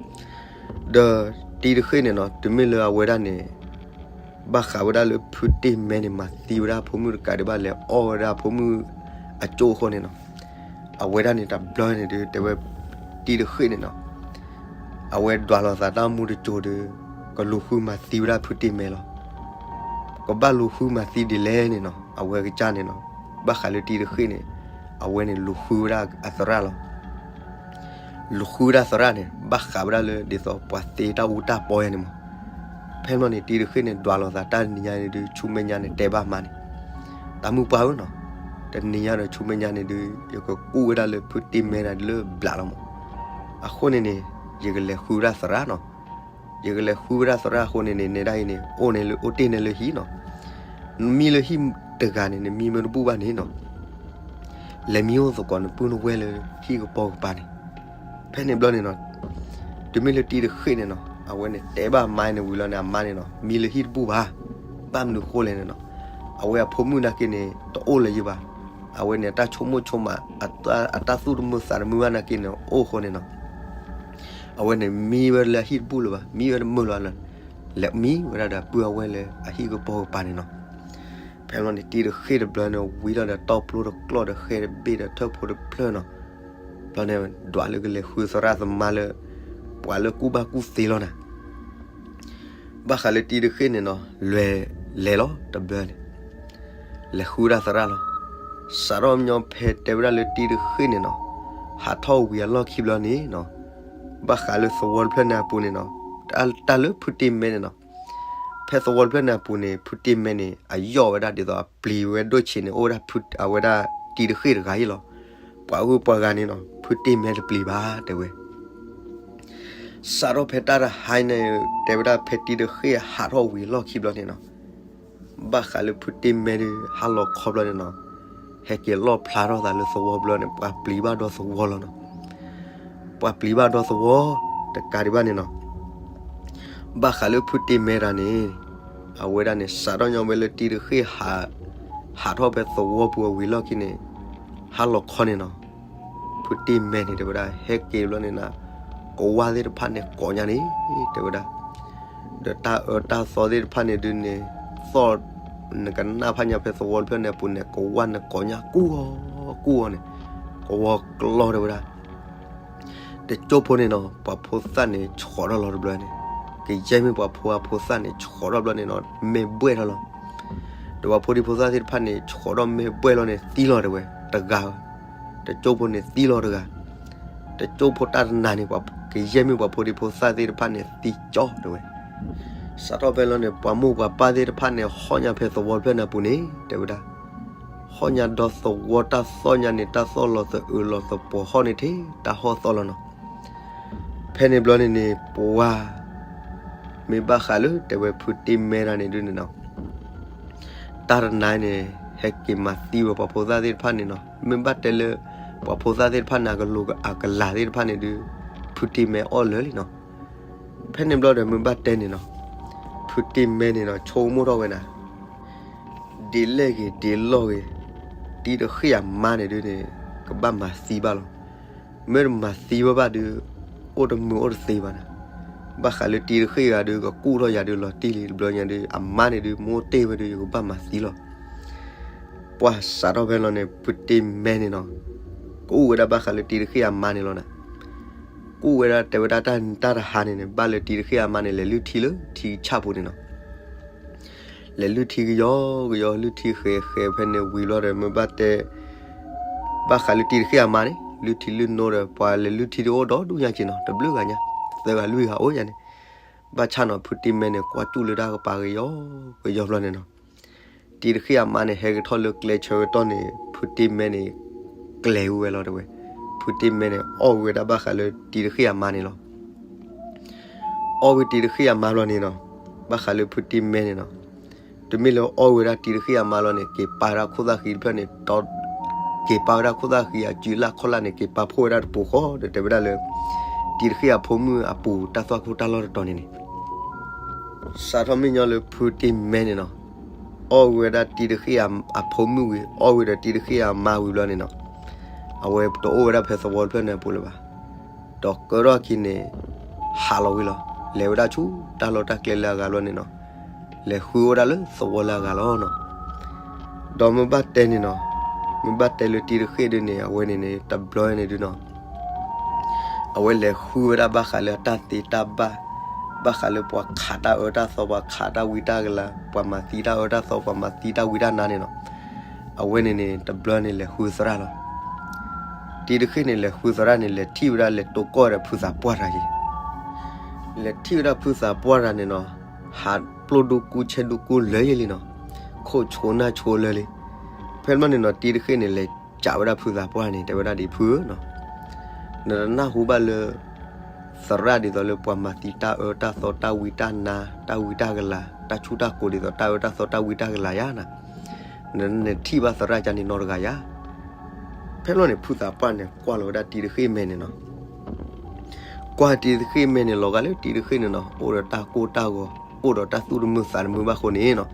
ဒီးတံၤတဃ့ၢ်န့ၣ်နီၤ တုၤမ့ၢ်လၢအဝဲဒၣ်န့ၣ် ဘၣ်ဃးဝဲဒၣ်လၢဖုတ့ၢ်မဲန့ၣ် မၤသံဝဲဒၣ်ဖိမုၣ်တကးဒံးဘၣ် လဲၤအီၣ်ဝဲဒၣ်ဖိမုၣ်အကၠိၣ်အဃိန့ၣ်နီၤ, အဝဲဒၣ်န့ၣ်တဘျီန့ၣ်ဒုး တဲဝဲတံၤတဃ့ၢ်န့ၣ်နီၤ အဝဲဒွးလီၤသးတၢ်မူတစိၤဒီး ကလူၤဃုမၤသံဝဲဒၣ်ဖုတ့ၢ်မဲလီၤ. ကဘၣ်လူၤဃုမၤသံဒ်လဲၣ်န့ၣ်နီၤ အဝဲကစၢ်န့ၣ်နီၤ ဘၣ်ဃးလၢတံၤတဃ့ၢ်န့ၣ် အဝဲန့ၣ်လူၤဃုဝဲဒၣ်အသရၣ်လီၤ. လူၤဃုဝဲဒၣ်သရၣ်န့ၣ် ဘၣ်ဃးဝဲဒၣ်လၢဒ်သိးပှၤသ့တၢ်အူတၢ်ပီယါန့ၣ်မး. ဖဲန့ၣ်ဘျီန့ၣ် တံၤတဃ့ၢ်န့ၣ် ဒွးလီၤသးတၢ်တနံၤညါန့ၣ်ဒုး ဆူမဲာ်ညါန့ၣ် တဲဘၣ်မါန့ၣ်, တၢ်မုၣ်ပှၢ်ဧၢနီၤ, တနံၤညါဒီးဆူမဲာ်ညါန့ၣ်ဒုး ယကကူၣ်ဝဲဒၣ်လၢဖုတ့ၢ်မဲတၢ်ဒ်လၢဘျးလီၤမး. အဃိန့ၣ်န့ၣ် ယကလဲၤဃုဝဲဒၣ်သရၣ်နီၤ. ယကလဲၤဃုဝဲဒၣ်သရၣ်အဃိန့ၣ်န့ၣ် နဲဒၣ်အံၤန့ၣ် အိၣ်န့ၣ်လၢ အိၣ်တ့ၢ်န့ၣ်လၢဟံၣ်နီၤ. နမံလၢဟံၣ်တဂၤန့ၣ် နမံမ့ၢ်တဘူၣ်ဘၣ်န့ၣ်နီၤ လဲၤမံအိၣ်သကိးနပုၢ်နဝဲၢ်လၢဟံၣ်ကပိာ်ကပၤန့ၣ်. ဖဲန့ၣ်ဘျီန့ၣ်နီၤ တုၤမ့ၢ်လၢတံၤတဃ့ၢ်န့ၣ်နီၤ အဝဲန့ၣ်တဲဘၣ်အမါန့ၣ်ဝံၤလီၤန့ၣ် အမါန့ၣ်နီၤ မံလၢဟံၣ်တဘူၣ်ဘၣ်. ဘၣ်မနုၤဃိလဲၣ်န့ၣ်နီၤ အဝဲအဖိမုၣ်နာ်က့န့ၣ် တအိၣ်လၢၤယံၤဘၣ်. အဝဲန့ၣ် အတၢ်ဆိကမိၣ်ဆိကမး အတၢ်သူၣ်တမုာ်သးတမုာ်ဘၣ်နာ်က့န့ၣ် အိၣ်အဃိန့ၣ်နီၤ အဝဲန့ၣ်မံဝဲလၢအဟံၣ်တဘူၣ်လၢၤဘၣ်, မံဝဲတမုာ်လၢၤလၢၤ, လဲၤမံဝဲဒၣ်ဒီးအပုၢ်အဝဲၢ်လၢအဟံၣ်ကပိာ်ကပၤန့ၣ်နီၤ. ဖဲန့ၣ်ဘျီန့ၣ် တံၤတဃ့ၢ်တဘျီန့ၣ် ဝံၤလီၤဒီးတီပျိတကျီၢ်ဒီးဃဲတဘ့ၣ်ဒီးထၢၣ်ဖိတဖျၢၣ်နီၤ. ဘျီန့ၣ် ဒွးလၢကလဲၤဃုသရၣ်သမါလၢ ပှၤလၢကူၣ်ဘၣ်ကူၣ်သ့လီၤနၤ. ဘၣ်ဃးလၢတံၤတဃ့ၢ်န့ၣ်နီၤ လဲၤလဲၤလီၤတဘျီန့ၣ် လဲၤဃုဝဲဒၣ်သရၣ်လီၤ. စးထီၣ်ညီဖဲတဲဝဲဒၣ်လၢတံၤတဃ့ၢ်န့ၣ်နီၤ ဟးထီၣ်ဝံၤအလီၢ်ခံဘျီန့ၣ်နီၤ ဘၣ်ဃးလၢသဝီတဖျၢၣ်န့ၣ်အပူၤန့ၣ်နီၤ တၢ်လၢဖုတ့ၢ်မဲန့ၣ်နီၤ ဖဲသဝီတဖျၢၣ်န့ၣ်အပူၤန့ၣ် ဖုတ့ၢ်မဲန့ၣ် အယီၢ်ဝဲဒၣ်ဒ်သိးအပျံၤဝဲဒိၣ်ဆံးန့ၣ် အိၣ်ဝဲဒၣ်ဖု အဝဲဒၣ်တံၤတဃ့ၢ်တဂၤအံၤလီၤ. ပှၤဂုၤပှၤဂၤန့ၣ်နီၤ ဖုတ့ၢ်မဲတပျံၤဘၣ်တဲဝဲ စးထီၣ်ဖဲတၢ်တဟါန့ၣ် တဲဝဲဒၣ်ဖဲတံၤတဃ့ၢ်ဟးထီၣ်ဝံၤအလီၢ်ခံဘျီန့ၣ်နီၤ ဘၣ်ဃးလၢဖုတ့ၢ်မဲဒီး ဟါလီၤခီဘျီန့ၣ်နီၤ ဟဲက့ၤလီၣ်ဖျါထီၣ်သးလၢသဝီဘျီန့ၣ် ပှၤပျံၤဘၣ်ဒီသဝီလီၤနီၤ. ပှၤပျံၤဘၣ်ဒီသဝီ တကးဒံးဘၣ်န့ၣ်နီၤ ဘၣ်ဃးလၢဖုတ့ၢ်မဲတၢ်န့ၣ် အဝဲဒၣ်န့ၣ် စးထီၣ်ညီဝဲလၢတံၤတဃ့ၢ်ဟး ဟးထီၣ်ဖဲသဝီပူၤအဝံၤလီၢ်ခံန့ၣ် ဟါလီၤခီန့ၣ်နီၤ ဖုတ့ၢ်မဲန့ၣ် တဲဝဲဒၣ် ဟဲက့ၤဘျီန့ၣ်နီၤ ကဝၢ်သ့ၣ်တဖၣ်န့ၣ်ကိးညါန့ၣ် တဲဝဲဒၣ် ဒီးတၢ်အၢတၢ်သီသ့ၣ်တဖၣ်န့ၣ်ဒုးန့ၣ် သီၣ် နကနၣ်ဖးညါဖဲသဝီတဖျၢၣ်န့ၣ်အပူၤန့ၣ် ကဝၢ်န့ၣ်ကိးညါကူၣ်အီၤ ကူၣ်အီၤန့ၣ် ကဝီၤကျီၢ်တဲဝဲဒၣ် တကၠိဖိန့ၣ်နီၤ ပှၤဖိသၣ်န့ၣ် ဆှီးထီၣ်လီၤတဘျီန့ၣ် ကယဲၢ်မ့ၢ်ပှၤဖိအဖိသၣ်န့ၣ် ဆှီးထီၣ်ဘျီန့ၣ်နီၤ မ့ၢ်ဘှဲၣ်ထီၣ်လီၤ. ဒီးပှၤဖိဒံဖိသၣ်သ့ၣ်တဖၣ်န့ၣ် ဆှီးထီၣ်မ့ၢ်ဘှဲၣ်လီၤန့ၣ် သံလီၤတဲဝဲ တဂၤ တကၠိဖိန့ၣ်သံလီၤတဂၤ တကၠိဖိတၢ်တနၤန့ၣ် ကယဲၢ်မ့ၢ်ပှၤဖိဒံဖိသၣ်သ့ၣ်တဖၣ်န့ၣ် သံကၠီတဲဝဲ စးထီၣ်ဖဲလီၤန့ၣ် ပှၤမိၢ်ပှၤပၢ်သ့ၣ်တဖၣ်န့ၣ် ဟီၣ်ညါဖဲသဝီတဖျၢၣ်န့ၣ်အပူၤန့ၣ် တဲဝဲဒၣ် ဟီၣ်ညါဒီသဝီတၢ်သီၣ်ညါန့ၣ် တၢ်သီၣ်လီၤသအုးလီၤသပှီၤဟီၣ်န့ၣ်ထဲ တၢ်ဟီၣ်သီၣ်လီၤနီၤ. ဖဲန့ၣ်ဘျီန့ၣ်န့ၣ် ပှၤ မ့ၢ်ဘၣ်ဃးလၢတဲဝဲဖုတ့ၢ်မဲတၢ်န့ၣ်ဒုးန့ၣ်နီၤ တၢ်တနၤန့ၣ် ဟဲက့ၤမၤသံဝဲပှၤဖိသၣ်သ့ၣ်တဖၣ်န့ၣ်နီၤ မ့ၢ်ဘၣ်တဲလၢ ပှၤဖိသၣ်သ့ၣ်တဖၣ်န့ၣ် အကလိၤအကလၤသ့ၣ်တဖၣ်န့ၣ်ဒုး ဖုတ့ၢ်မဲအီၣ်လၢာ်လံနီၤ. ဖဲန့ၣ်ဘျီဒီးမ့ၢ်ဘၣ်တဲန့ၣ်နီၤ ဖုတ့ၢ်မဲန့ၣ်နီၤ ဆိကမိၣ်ထီၣ်ဝဲနၤ ဒ်လဲၣ်ဂ့ၤဒ်လဲၣ်ဂ့ၤ တံၤတဃ့ၢ်အမါန့ၣ်ဒုးန့ၣ် ကဘၣ်မၤသံဘၣ်လီၤ. မ့ၢ်တမၤသံဘၣ်ဘၣ်ဒုး အိၣ်တမုာ်အိၣ်တသ့ဘၣ်နၤ. ဘၣ်ဃးလၢတံၤတဃ့ၢ်ဂၤဒုး ကကူၣ်ထီၣ်ယၤဒုးလီၤတံၢ်လံတဘျီညါဒုး အမါန့ၣ်ဒုး မ့ၢ်အိၣ်တ့ၢ်ဝဲဒုး ယကဘၣ်မၤသံလီၤ. ပှၤစးထီၣ်ဖဲလီၤန့ၣ် ဖုတ့ၢ်မဲန့ၣ်နီၤ ကအိၣ်ဝဲဒၣ်ဘၣ်ဃးလၢတံၤတဃ့ၢ်အမါန့ၣ်လီၤနၤ. ကအိၣ်ဝဲဒၣ်တဲဝဲဒၣ်တၢ်တဟါန့ၣ်န့ၣ် ဘၣ်လၢတံၤတဃ့ၢ်အမါန့ၣ် လဲၤလုၢ်ထံလၢထံဆၣ်ပူၤန့ၣ်နီၤ လဲၤလုၢ်ထံကယီကယီ လုၢ်ထံဃဲၤဃဲၤဖဲန့ၣ်ဝံၤဘျီဒီး မ့ၢ်ဘၣ်တဲ ဘၣ်ဃးလၢတံၤတဃ့ၢ်အမါန့ၣ် လုၢ်ထံလုၢ်နိဒီး ပှၤလဲၤလုၢ်ထံဒုးအိၣ်ဒီဒူၣ်ညါက့နီၤ တဘျုးဂၤညါ သၢဂၤလွံၢ်ဂၤအိၣ်ယါန့ၣ် ဘၣ်ဆၣ်နီၤ ဖုတ့ၢ်မဲန့ၣ် ကွၢ်ကၠူၣ်လၢတၢ်ကပၤကယီကယီဘျီန့ၣ်နီၤ တံၤတဃ့ၢ်အမါန့ၣ် ဟဲက့ၤထီၣ်လၢကျဲဆၢကတီၢ်န့ၣ် ဖုတ့ၢ်မဲန့ၣ် ကျဲၤဝဲလီၤတဲဝဲ ဖုတ့ၢ်မဲန့ၣ် အီၣ်ဝဲဒၣ်ဘၣ်ဃးလၢတံၤတဃ့ၢ်အမါန့ၣ်လီၤ. အီၣ်ဝဲတံၤတဃ့ၢ်အမါဘျီန့ၣ်နီၤ ဘၣ်ဃးလၢဖုတ့ၢ်မဲန့ၣ်နီၤ တမ့ၢ်လၢအီၣ်ဝဲဒၣ်တံၤတဃ့ၢ်အမါလီၤန့ၣ် က့ၤပာ်ဝဲဒၣ်ခိၣ်သၣ်ဃံတဖျၢၣ်န့ၣ် ဒီး က့ၤပာ်ဝဲဒၣ်ခိၣ်သၣ်ဃံအစုလၢ်ခီၣ်လၢ်န့ၣ် က့ၤပာ်ဖှိၣ်ဝဲဒၣ်တပူၤဃီဒီး တဲဝဲဒၣ်လၢ တံၤတဃ့ၢ်အဖိမုၣ်အပူၤတၢ်သွၣ်ခိၣ်တၢ်လီၢ်တတီၤန့ၣ်န့ၣ် စးထီၣ်မ့ၢ်ညီလၢဖုတ့ၢ်မဲန့ၣ်နီၤ, အီၣ်ဝဲဒၣ်တံၤတဃ့ၢ်အဖိမုၣ်ဝံၤ အီၣ်ဝံၤဒီးတံၤတဃ့ၢ်အမါဝံၤဘျီန့ၣ်နီၤ, အဝဲတအိၣ်ဝဲဒၣ်ဖဲသဝီတဖျၢၣ်န့ၣ်အပူၤလၢၤဘၣ်. ဒီးကၢထီၣ်အခံန့ၣ် ဟးလီၤဝံၤလီၤ. လဲၤဝဲဒၣ်ဆူတၢ်လီၢ်တၢ်ကျဲလၢအဂၤဘျီန့ၣ်နီၤ, လဲၤဃုဝဲဒၣ်လၢသဝီလၢအဂၤလီၤနီၤ. ဒီးမ့ၢ်ဘၣ်တဲန့ၣ်နီၤ, မ့ၢ်ဘၣ်တဲလၢတံၤတဃ့ၢ်ဒုန့ၣ် အဝဲန့ၣ်န့ၣ် တဘျီန့ၣ်ဒုနီၤ အဝဲလဲၤဃုဝဲဒၣ်ဘၣ်ဃးလၢအတၢ်သ့တၢ်ဘၣ်, ဘၣ်ဃးလၢပှၤခးတၢ်အၢတၢ်သီ ပှၤခးတၢ်ဝံတၢ်ကလၤ ပှၤမၤသံတၢ်အၢတၢ်သီ ပှၤမၤသံတၢ်ဝံတၢ်နါန့ၣ်နီၤ, အဝဲန့ၣ်န့ၣ် တဘျီန့ၣ်လဲၤဃုသရၣ်လီၤ. တံၤတဃ့ၢ်န့ၣ် လဲၤဃုသရၣ်န့ၣ် လဲၤထံၣ်ဝဲဒၣ်လဲၤတိၢ်ကီၢ်ဒီးဖုသးပှၢ်တဂၤယံၤ လဲၤထံၣ်ဝဲဒၣ်ဖုသးပှၢ်တဂၤန့ၣ်နီၤ, ဟးပျိၢ်ဒူကူဆဲဒူကူလၢာ်ယဲလံနီၤ, ခိၣ်ဆိနၢ်ဆိလၢာ်လံ. ဖဲန့ၣ်န့ၣ်နီၤ တံၤတဃ့ၢ်န့ၣ် လဲၤစံးဝဲဒၣ်ဖုသးပှၢ်န့ၣ် တဲဝဲဒၣ်ဒ်ဖုဧၢနီၤ, နတနၢ်ဟူဘၣ်လၢ သရၣ်ဒ်သိးလၢပှၤမၤသံတၢ်အၢတၢ်သီ တၢ်ဝံတၢ်နါ တၢ်ဝံတၢ်ကလၤ တၢ်ဆူၣ်တၢ်ကိၤဒ်သိးတၢ်အၢတၢ်သီ တၢ်ဝံတၢ်ကလၤယါနီၤ, နထံၣ်ဘၣ်သရၣ်ကန့ၣ်နီတဂၤယါ. ဖဲန့ၣ်န့ၣ် ဖုသးပှၢ်န့ၣ် ကွၢ်လီၤဝဲဒၣ်တံၤတဃ့ၢ်မဲန့ၣ်နီၤ, ကွၢ်တံၤတဃ့ၢ်မဲန့ၣ် လီၤဂာ်လၢတံၤတဃ့ၢ်န့ၣ်နီၤ အိၣ်ဒီးတၢ်ကိၢ်တၢ်ဂီၤ အိၣ်ဒီးတၢ်သူၣ်တမုာ်သးတမုာ်ဘၣ်အဃိန့ၣ်နီၤ,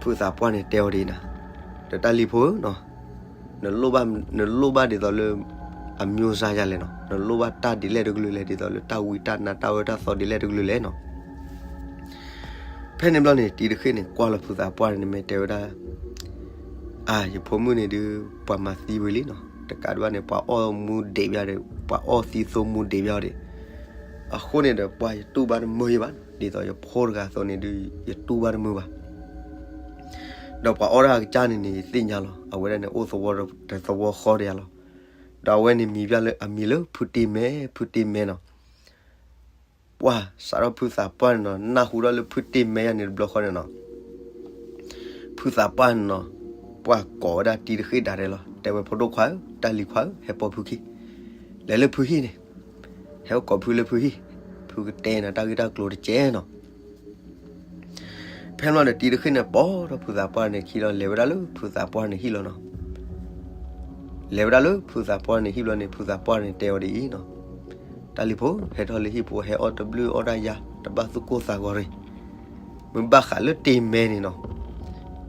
ဖုသးပှၢ်န့ၣ်တဲအီၤဒ်အံၤနီၤ, ဒီးတၢ်လံၤဖိဧၢနီၤ, နလိၣ်ဘၣ်ဒ်သိးလၢ အမျိုးစားယါလဲၣ်နီၤ, နလိၣ်ဘၣ်တၢ်ဒ်လဲၣ်တကလုာ်လဲၣ် ဒ်သိးလၢတၢ်ဝံတၢ်နါတၢ်အၢတၢ်သီဒ်လဲၣ်တကလုာ်လဲၣ်နီၤ. ဖဲန့ၣ်ဘျီန့ၣ် တံၤတဃ့ၢ်န့ၣ် ကွၢ်လီၤဖုသးပှၢ်န့ၣ် မ့ၢ်တဲဝဲဒၣ်, အါ ယဖိမုၣ်န့ၣ်ဒုး ပှၤမၤသံဝံၤလံနီၤ, တကးဒံးဘၣ်န့ၣ် ပှၤအီၣ်မူဒံးဘၣ်ဒီး ပှၤအီၣ်သံသိမူဒံးဘၣ်အီၤဒံး, အဃိန့ၣ်ဒီး ပှၤယတူၢ်ဘၣ်တမုာ်ယဘၣ်နီၤ, ဒ်သိးယဖိတဂၤအသိးန့ၣ်ဒုး ယတူၢ်ဘၣ်တမုာ်ဘၣ် ဒီးပှၤအီၣ်တၢ်အကစၢ်န့ၣ်န့ၣ် ယသ့ၣ်ညါလီၤ, အဝဲဒၣ်န့ၣ် အိၣ်သဝီတသဝီဃီတယၤလီၤ. ဒီးအဝဲန့ၣ်မံၤဘၣ်လၢအမံၤလၢဖုတ့ၢ်မဲ ဖုတ့ၢ်မဲနီၤ. ပှၤစးထီၣ်ဖုသးပှၢ်န့ၣ်နီၤ နၢ်ဟူထီၣ်လၢဖုတ့ၢ်မဲယါန့ၣ်တဘျီဃီန့ၣ်နီၤ ဖုသးပှၢ်န့ၣ်နီၤ ပှၤကိးဝဲဒၣ်တံၤတဃ့ၢ်ဒၣ်ဒဲးလီၤ, တဲဝဲဖိဒိၣ်ခွါဧၢ တၢ်လံၤခွါဧၢ ဟဲပိာ်ဖုခံ, လဲၤလၢဖုဟံၣ်န့ၣ်, ဟဲအိၣ်ကိးဖုလၢဖုဟံၣ်, ဖုကတဲနၤတၢ်ဂ့ၢ်တၢ်ကျိၤတကဲနီၤ. ဖဲန့ၣ်ဒီးတံၤတဃ့ၢ်န့ၣ် ပိာ်ထီၣ်ဖုသးပှၢ်န့ၣ်ခံလီၤ လဲၤဝဲဒၣ်လၢဖုသးပှၢ်န့ၣ်ဟံၣ်လီၤနီၤ. လဲၤဝဲဒၣ်လၢဖုသးပှၢ်န့ၣ်ဟံၣ်ဘျီန့ၣ် ဖုသးပှၢ်န့ၣ်တဲအီၤဒ်အံၤနီၤ, တၢ်လံၤဖိ ဟဲထီၣ်လၢဟံၣ်ပူၤ ဟဲအီၣ်တဘျုးအီၣ်တၢ်ယါ တဘၣ်သူၣ်ကိၢ်သးဂီၤရ့ၣ်, မ့ၢ်ဘၣ်ဃးလၢတ့ၢ်မဲန့ၣ်နီၤ,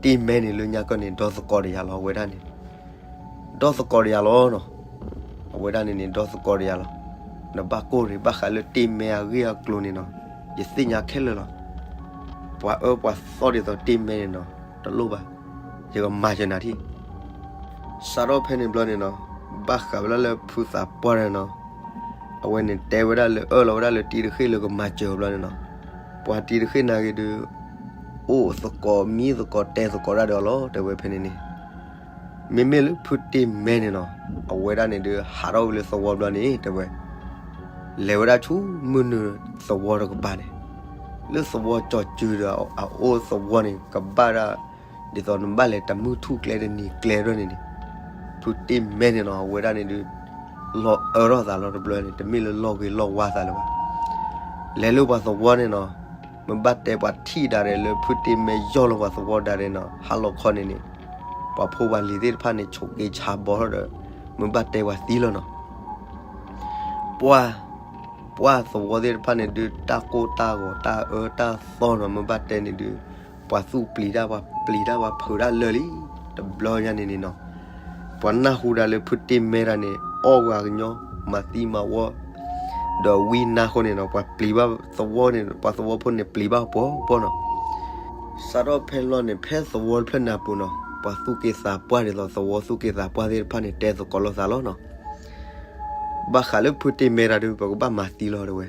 တ့ၢ်မဲန့ၣ်လၢညါကီၢ်န့ၣ် ဒီသကိးတယၤလီၤ အဝဲဒၣ်န့ၣ် ဒီသကိးတယၤလီၤနီၤ. အဝဲဒၣ်န့ၣ်န့ၣ် ဒီသကိးတယၤလီၤ. နဘၣ်ကိၢ်ရ့ၣ် ဘၣ်ဃးလၢတ့ၢ်မဲအဂ့ၢ်အကျိၤန့ၣ်နီၤ, ယသ့ၣ်ညါခဲလၢာ်လီၤ. ပှၤအၢပှၤသီဒ်သိးတ့ၢ်မဲန့ၣ်နီၤ တလိၣ်ဘၣ်, ယကမၤစၢၤနၤထံၣ် စးထီၣ်ဖဲန့ၣ်ဘျီန့ၣ်နီၤ, ဘၣ်ဃးဝဲဒၣ်လၢဖုသးပှၢ်န့ၣ်နီၤ, အဝဲန့ၣ်တဲဝဲဒၣ်လၢအၢၣ်လီၤဝဲဒၣ်လၢတံၤတဃ့ၢ်လၢကမၤစၢၤအီၤဘျီန့ၣ်နီၤ, ပှၤတံၤတဃ့ၢ်နာ်က့ၤဒုး အိၣ်သကိးမံသကိးတဲသကိးတၢ်ဒီးအီၤလီၤ တဲဝဲဖဲန့ၣ်န့ၣ် မ့မ့ၢ်လၢဖုတ့ၢ်မဲန့ၣ်နီၤ, အဝဲဒၣ်န့ၣ်ဒုး ဟးထီၣ်ဝဲလၢသဝီဘျီန့ၣ် တဲဝဲ, လဲၤဝဲဒၣ်ဆူမုၢ်နုာ်သဝီတကပၤန့ၣ်, လၢသဝီကၠီၤစုၤဒီးအအိၣ်သဝီန့ၣ် ကဘၣ်ဒၣ် ဒ်သိးနဘၣ်လဲၤတမုၢ်ထူၣ်ကျဲတနံၤကျဲဒၣ်န့ၣ်န့ၣ်, ဖုတ့ၢ်မဲန့ၣ်နီၤ အဝဲဒၣ်န့ၣ်ဒုး လီၤအၢထီၣ်သးလီၤတဘျီန့ၣ် တမ့ၢ်လၢလီၢ်ဂ့ၤလီၢ်ဝါသးလၢၤဘၣ်. လဲၤလၢပှၤသဝီန့ၣ်နီၤ, မ့ၢ်ဘၣ်တဲပှၤထံၣ်ဒၣ်ရဲၣ်လၢဖုတ့ၢ်မဲယီၢ်လီၤပှၤသဝီဒၣ်ရဲၣ်နီၤ ဟါလီၤခီန့ၣ်န့ၣ်, ပှၤဖိပှၤလံၤသ့ၣ်တဖၣ်န့ၣ် ဆိးက့ဆါဘီထီၣ်ဒီး မ့ၢ်ဘၣ်တဲပှၤသံလီၤနီၤ. ပှၤ ပှၤသဝီသ့ၣ်တဖၣ်န့ၣ်ဒုး တၢ်ကိၢ်တၢ်ဂီၤတၢ်အၢတၢ်သီနီၤ မ့ၢ်ဘၣ်တဲန့ၣ်ဒုး ပှၤသူၣ်ပျံၤတၢ်ပှၤပျံၤတၢ်ပှၤဖုးတၢ်လၢာ်လံ, တဘျီညါန့ၣ်န့ၣ်နီၤ, ပှၤနၢ်ဟူဒၣ်လၢဖုတ့ၢ်မဲတၢ်န့ၣ် အီၣ်ဝဲအကညီ မၤသံမၤဝီ ဒီးဝံနါဃိန့ၣ်နီၤ ပှၤပျံၤဘၣ်သဝီန့ၣ် ပှၤသဝီဖိန့ၣ်ပျံၤဘၣ်ပှီၤပှီၤနီၤ. စးထီၣ်ဖဲလီၤန့ၣ် ဖဲသဝီတဖျၢၣ်န့ၣ်အပူၤနီၤ ပှၤသူၣ်က့သးပှၢ်ဒ်သိးသဝီသူၣ်က့သးပှၢ်သ့ၣ်တဖၣ်န့ၣ် တဲသကိးလိာ်သးလီၤနီၤ. ဘၣ်ဃးလၢဖုတ့ၢ်မဲတၢ်ဒုး ပကဘၣ်မၤသံလီၤတဲဝဲ,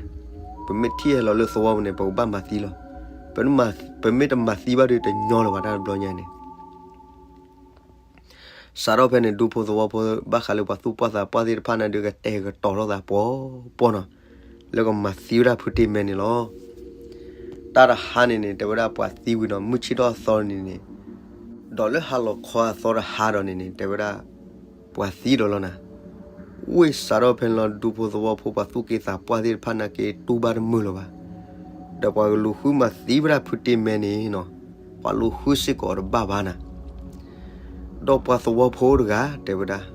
ပမ့ၢ်ထံၣ်ဟဲလီၤလၢသဝီပူၤန့ၣ် ပကဘၣ်မၤသံလီၤ. ပမ့ၢ်တမၤသံဘၣ်ဒုးတညီလၢၤဘၣ်တၢ်တဘျီညါန့ၣ် စးထီၣ်ဖဲန့ၣ် ဒူဖိသဝီဖိ ဘၣ်ဃးလၢပှၤသူၣ်ပှၢ်သးပှၢ်သ့ၣ်တဖၣ်န့ၣ်ဒုး ကတဲာ်ကတီၤထီၣ်သးပှီၤပှီၤနီၤ, လၢကမၤသံဝဲဒၣ်ဖုတ့ၢ်မဲန့ၣ်လီၤ. တၢ်တဟါန့ၣ်န့ၣ် တဲဝဲဒၣ်ပှၤသံဝံၤနီၤ မုၢ်ဆ့ၣ်ထီၣ်အသီန့ၣ်န့ၣ်, ဒီးလၢဟါလီၤခီအသီတဟါဒီးန့ၣ်န့ၣ် တဲဝဲဒၣ် ပှၤသံဒီးလီၤနၤ. ဝ့ၢ်စးထီၣ်ဖဲန့ၣ်လီၤ ဒူဖိသဝီဖိ ပှၤသူၣ်က့သးပှၢ်သ့ၣ်တဖၣ်နာ်က့ တူၢ်ဘၣ်တမုာ်လၢၤဘၣ်. ဒီးပှၤကလူၤဃုမၤသံဝဲဒၣ်ဖုတ့ၢ်မဲန့ၣ်နီၤ, ပှၤလူၤဃုစ့ၢ်ကီးတဘၣ်ဘၣ်နၤ. ဒီးပှၤသဝီဖိတဂၤ တဲဝဲဒၣ်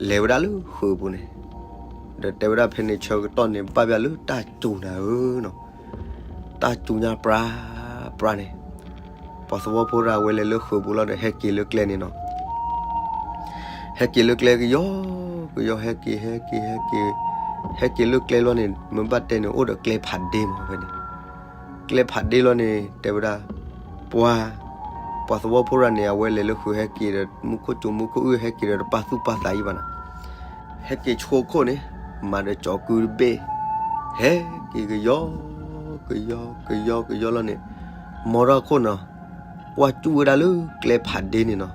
လဲၤဝဲဒၣ်လၢဃုာ်ပူၤန့ၣ်, ဒီးတဲဝဲဒၣ်ဖဲန့ၣ်ဆၢကတီၢ်န့ၣ် ဘၣ်ဘၣ်လၢတၢ်စူၤနၤဧၢနီၤ. တၢ်စူညါပြးပြးန့ၣ်, ပှၤသဝီဖိတဂၤဝဲလဲၤလၢဃုာ်ပူၤလီၤဒီး ဟဲက့ၤလၢကျဲန့ၣ်နီၤ. ဟဲက့ၤလၢကျဲကယီကယီ ဟဲက့ၤ ဟဲက့ၤ ဟဲက့ၤ, ဟဲက့ၤလၢကျဲလီၤန့ၣ် မ့ၢ်ဘၣ်တဲန့ၣ် အိၣ်ဒီးကျဲဖးဒ့မးဖဲန့ၣ်. ကျဲဖးဒ့လီၤန့ၣ် တဲဝဲဒၣ် ပှၤ, ပှၤသဝီဖိတဂၤန့ၣ် အဝဲလဲၤလၢဃုာ်ဟဲက့ၤဒီး မူခိၣ်စူၤမူခိၣ်အုၣ် ဟဲက့ၤဒီးတပာ်သူၣ်ပာ်သးအံၤဘၣ်နီၤ. ဟဲက့ၤဆိခိၣ်န့ၣ် မၤဒီးကၠီၤကုတဘ့ၣ်, ဟဲက့ၤကယီ ကယီ ကယီ ကယီလီၤန့ၣ်, မ်ထီၣ်ခိၣ်နီၤ, ကွၢ်စူၣ်ဝဲဒၣ်လၢကျဲဖးဒ့န့ၣ်နီၤ,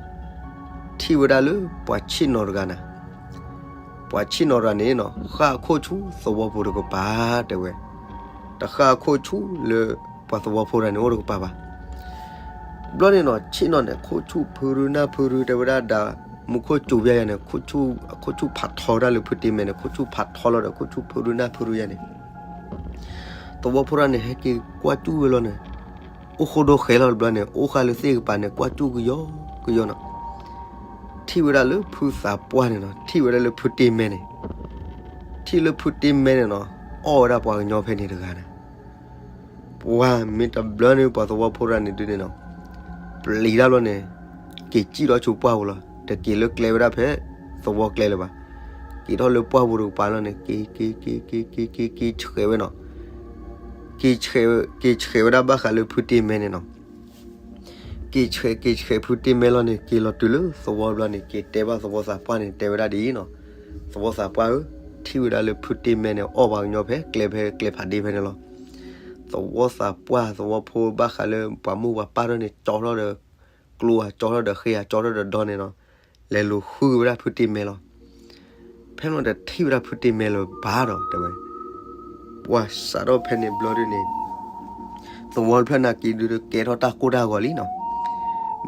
ထံၣ်ဝဲဒၣ်လၢပှၤဆ့ၣ်နီၤတဂၤနီၤ. ပှၤဆ့ၣ်နီၤတဂၤန့ၣ်နီၤ ဃၣ်ခိၣ်ဆူသဝီဖိတကပၤ တဲဝဲ, တဃၣ်ခိၣ်ဆူလၢပှၤသဝီဖိတဂၤန့ၣ်အိၣ်တကပၤဘၣ်. ဘျီန့ၣ်နီၤ ဆ့ၣ်နီၤန့ၣ် ခိၣ်ဆူၣ်ဖုရူနၢ်ဖုရူ တဲဝဲဒၣ်ဒီး မူခိၣ်စူၤဘၣ်ယၤန့ၣ် ခိၣ်ဆူၣ်ဖးထီဝဲဒၣ်လၢဖုတ့မဲန့ၣ်, ခိၣ်ဆူၣ်ဖးထီလီၤဒီး ခိၣ်ဆူၣ်ဖုရူနၢ်ဖုရူယၤန့ၣ်, သဝီဖိတဂၤန့ၣ် ဟဲက့ၤကွၢ်စူၣ်ဝဲလီၤန့ၣ်, အိၣ်ဃိဒိဃဲလီၤတဘျီန့ၣ် အိၣ်ဃာ်လၢသ့ၣ်ကပၤန့ၣ် ကွၢ်စူၣ်ကယီကယီနီၤ. ထံၣ်ဝဲဒၣ်လၢဖုသးပှၢ်န့ၣ်နီၤ, ထံၣ်ဝဲဒၣ်လၢဖုတ့မဲန့ၣ်, ထံၣ်လၢဖုတ့မဲန့ၣ်နီၤ အီၣ်ဝဲဒၣ်ပှၤကညီဖဲန့ၣ်တဂၤန့ၣ်. ပှၤမ့ၢ်တဘျီန့ၣ် ပှၤသဝီဖိတဂၤန့ၣ်ဒုန့ၣ်နီၤ, ပျံၤတၢ်ဘျီန့ၣ် က့ၤစံၣ်ထီၣ်ဆူပှၢ်ပူၤလီၤ. တက့ၤလၢကျဲဝဲဒၣ်ဖဲသဝီကျဲလၢၤဘၣ်. က့ၤထီၣ်လၢပှၢ်ပူၤတကပၤလီၤန့ၣ် က့ၤ က့ၤ က့ၤ က့ၤ က့ၤ က့ၤ က့ၤဆှဲးဝဲနီၤ. က့ၤ က့ၤဆှဲးဝဲဒၣ်ဘၣ်ဃးလၢဖုတ့မဲန့ၣ်နီၤ. က့ၤဆှဲး က့ၤဆှဲးဖုတ့မဲလီၤန့ၣ် က့ၤလီၤတုၤလၢသဝီဘျီန့ၣ် က့ၤတဲဘၣ်သဝီသးပှၢ်န့ၣ် တဲဝဲဒၣ်ဒ်အံၤနီၤ, သဝီသးပှၢ်ဧၢ, ထံၣ်ဝဲဒၣ်လၢဖုတ့မဲန့ၣ် အီၣ်ပှၤကညီဖဲကျဲ ဖဲကျဲဖးဒ့ဖဲန့ၣ်လီၤ. သဝီသးပှၢ် သဝီဖိဘၣ်ဃးလၢပှၤမိၢ်ပှၤပၢ်ထီၣ်န့ၣ် ကၠီထီၣ်ဒီး ကျိဧါ ကၠီထီၣ်ဒီးဃ့ဧါ ကၠီထီၣ်ဒီးဒီန့ၣ်နီၤ, လဲၤလူၤဃုဝဲဒၣ်ဖုတ့မဲလီၤ. ဖဲန့ၣ်တထံၣ်ဝဲဒၣ်ဖုတ့မဲလၢၤဘၣ်ဒီး တဲဝဲ, ပှၤစးထီၣ်ဖဲန့ၣ်ဘျီဒုန့ၣ် သဝီတဖျၢၣ်နာ်က့ဒု ကဲထီၣ်တၢ်ကိၢ်တၢ်ဂီၤလံနီၤ.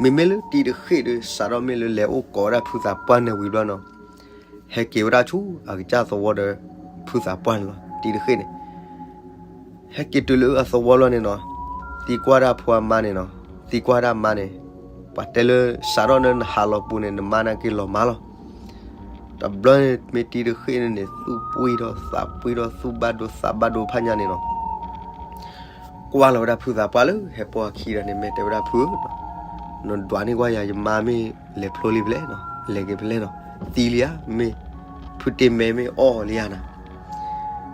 မ့မ့ၢ်လၢတံၤတဃ့ၣ်ဒု စးထီၣ်မ့ၢ်လၢလဲၤအိၣ်ကိးဝဲဒၣ်ဖုသးပှၢ်န့ၣ်ဝံၤဘျီနီၤ, ဟဲက့ၤဝဲဒၣ်ဆူအကစၢ်သဝီဒီး ဖုသးပှၢ်န့ၣ်လီၤ. တံၤတဃ့ၣ်န့ၣ် ဟဲက့ၤတုၤလၢအသဝီလီၤန့ၣ်နီၤ, သံကွၢ်ဒၣ်ဖိအမါန့ၣ်နီၤ, သံကွၢ်ဒၣ်မါန့ၣ်, ပှၤတဲလၢစးထီၣ်လၢနဟးလီၤပူၤန့ၣ် နမါနာ်က့လီၤမါလီၤ. တဘျီန့ၣ်မ့ၢ်တံၤတဃ့ၣ်န့ၣ်န့ၣ် သူၣ်ပှံၢ်ထီၣ်သးပှံၢ်ထီၣ် သူၣ်ဘၣ်ဒိသးဘၣ်ဒိဖးညါန့ၣ်နီၤ, ကွၢ်လီၤဝဲဒၣ်ဖုသးပှၢ်လၢဟဲပိာ်အခံဒီးန့ၣ် မ့ၢ်တဲဝဲဒၣ်ဖုဧၢ, နဒွးန့ၢ်ကွၢ်ယၤ ယမါမ့ၢ်လဲၤဖျိလံဖဲလဲၣ်နီၤ, လဲၤက့ၤဖဲလဲၣ်နီၤ, သံလံဧါ, မ့ၢ် ဖုတ့မဲမ့ၢ်အီၣ်လံဧါနီၤ.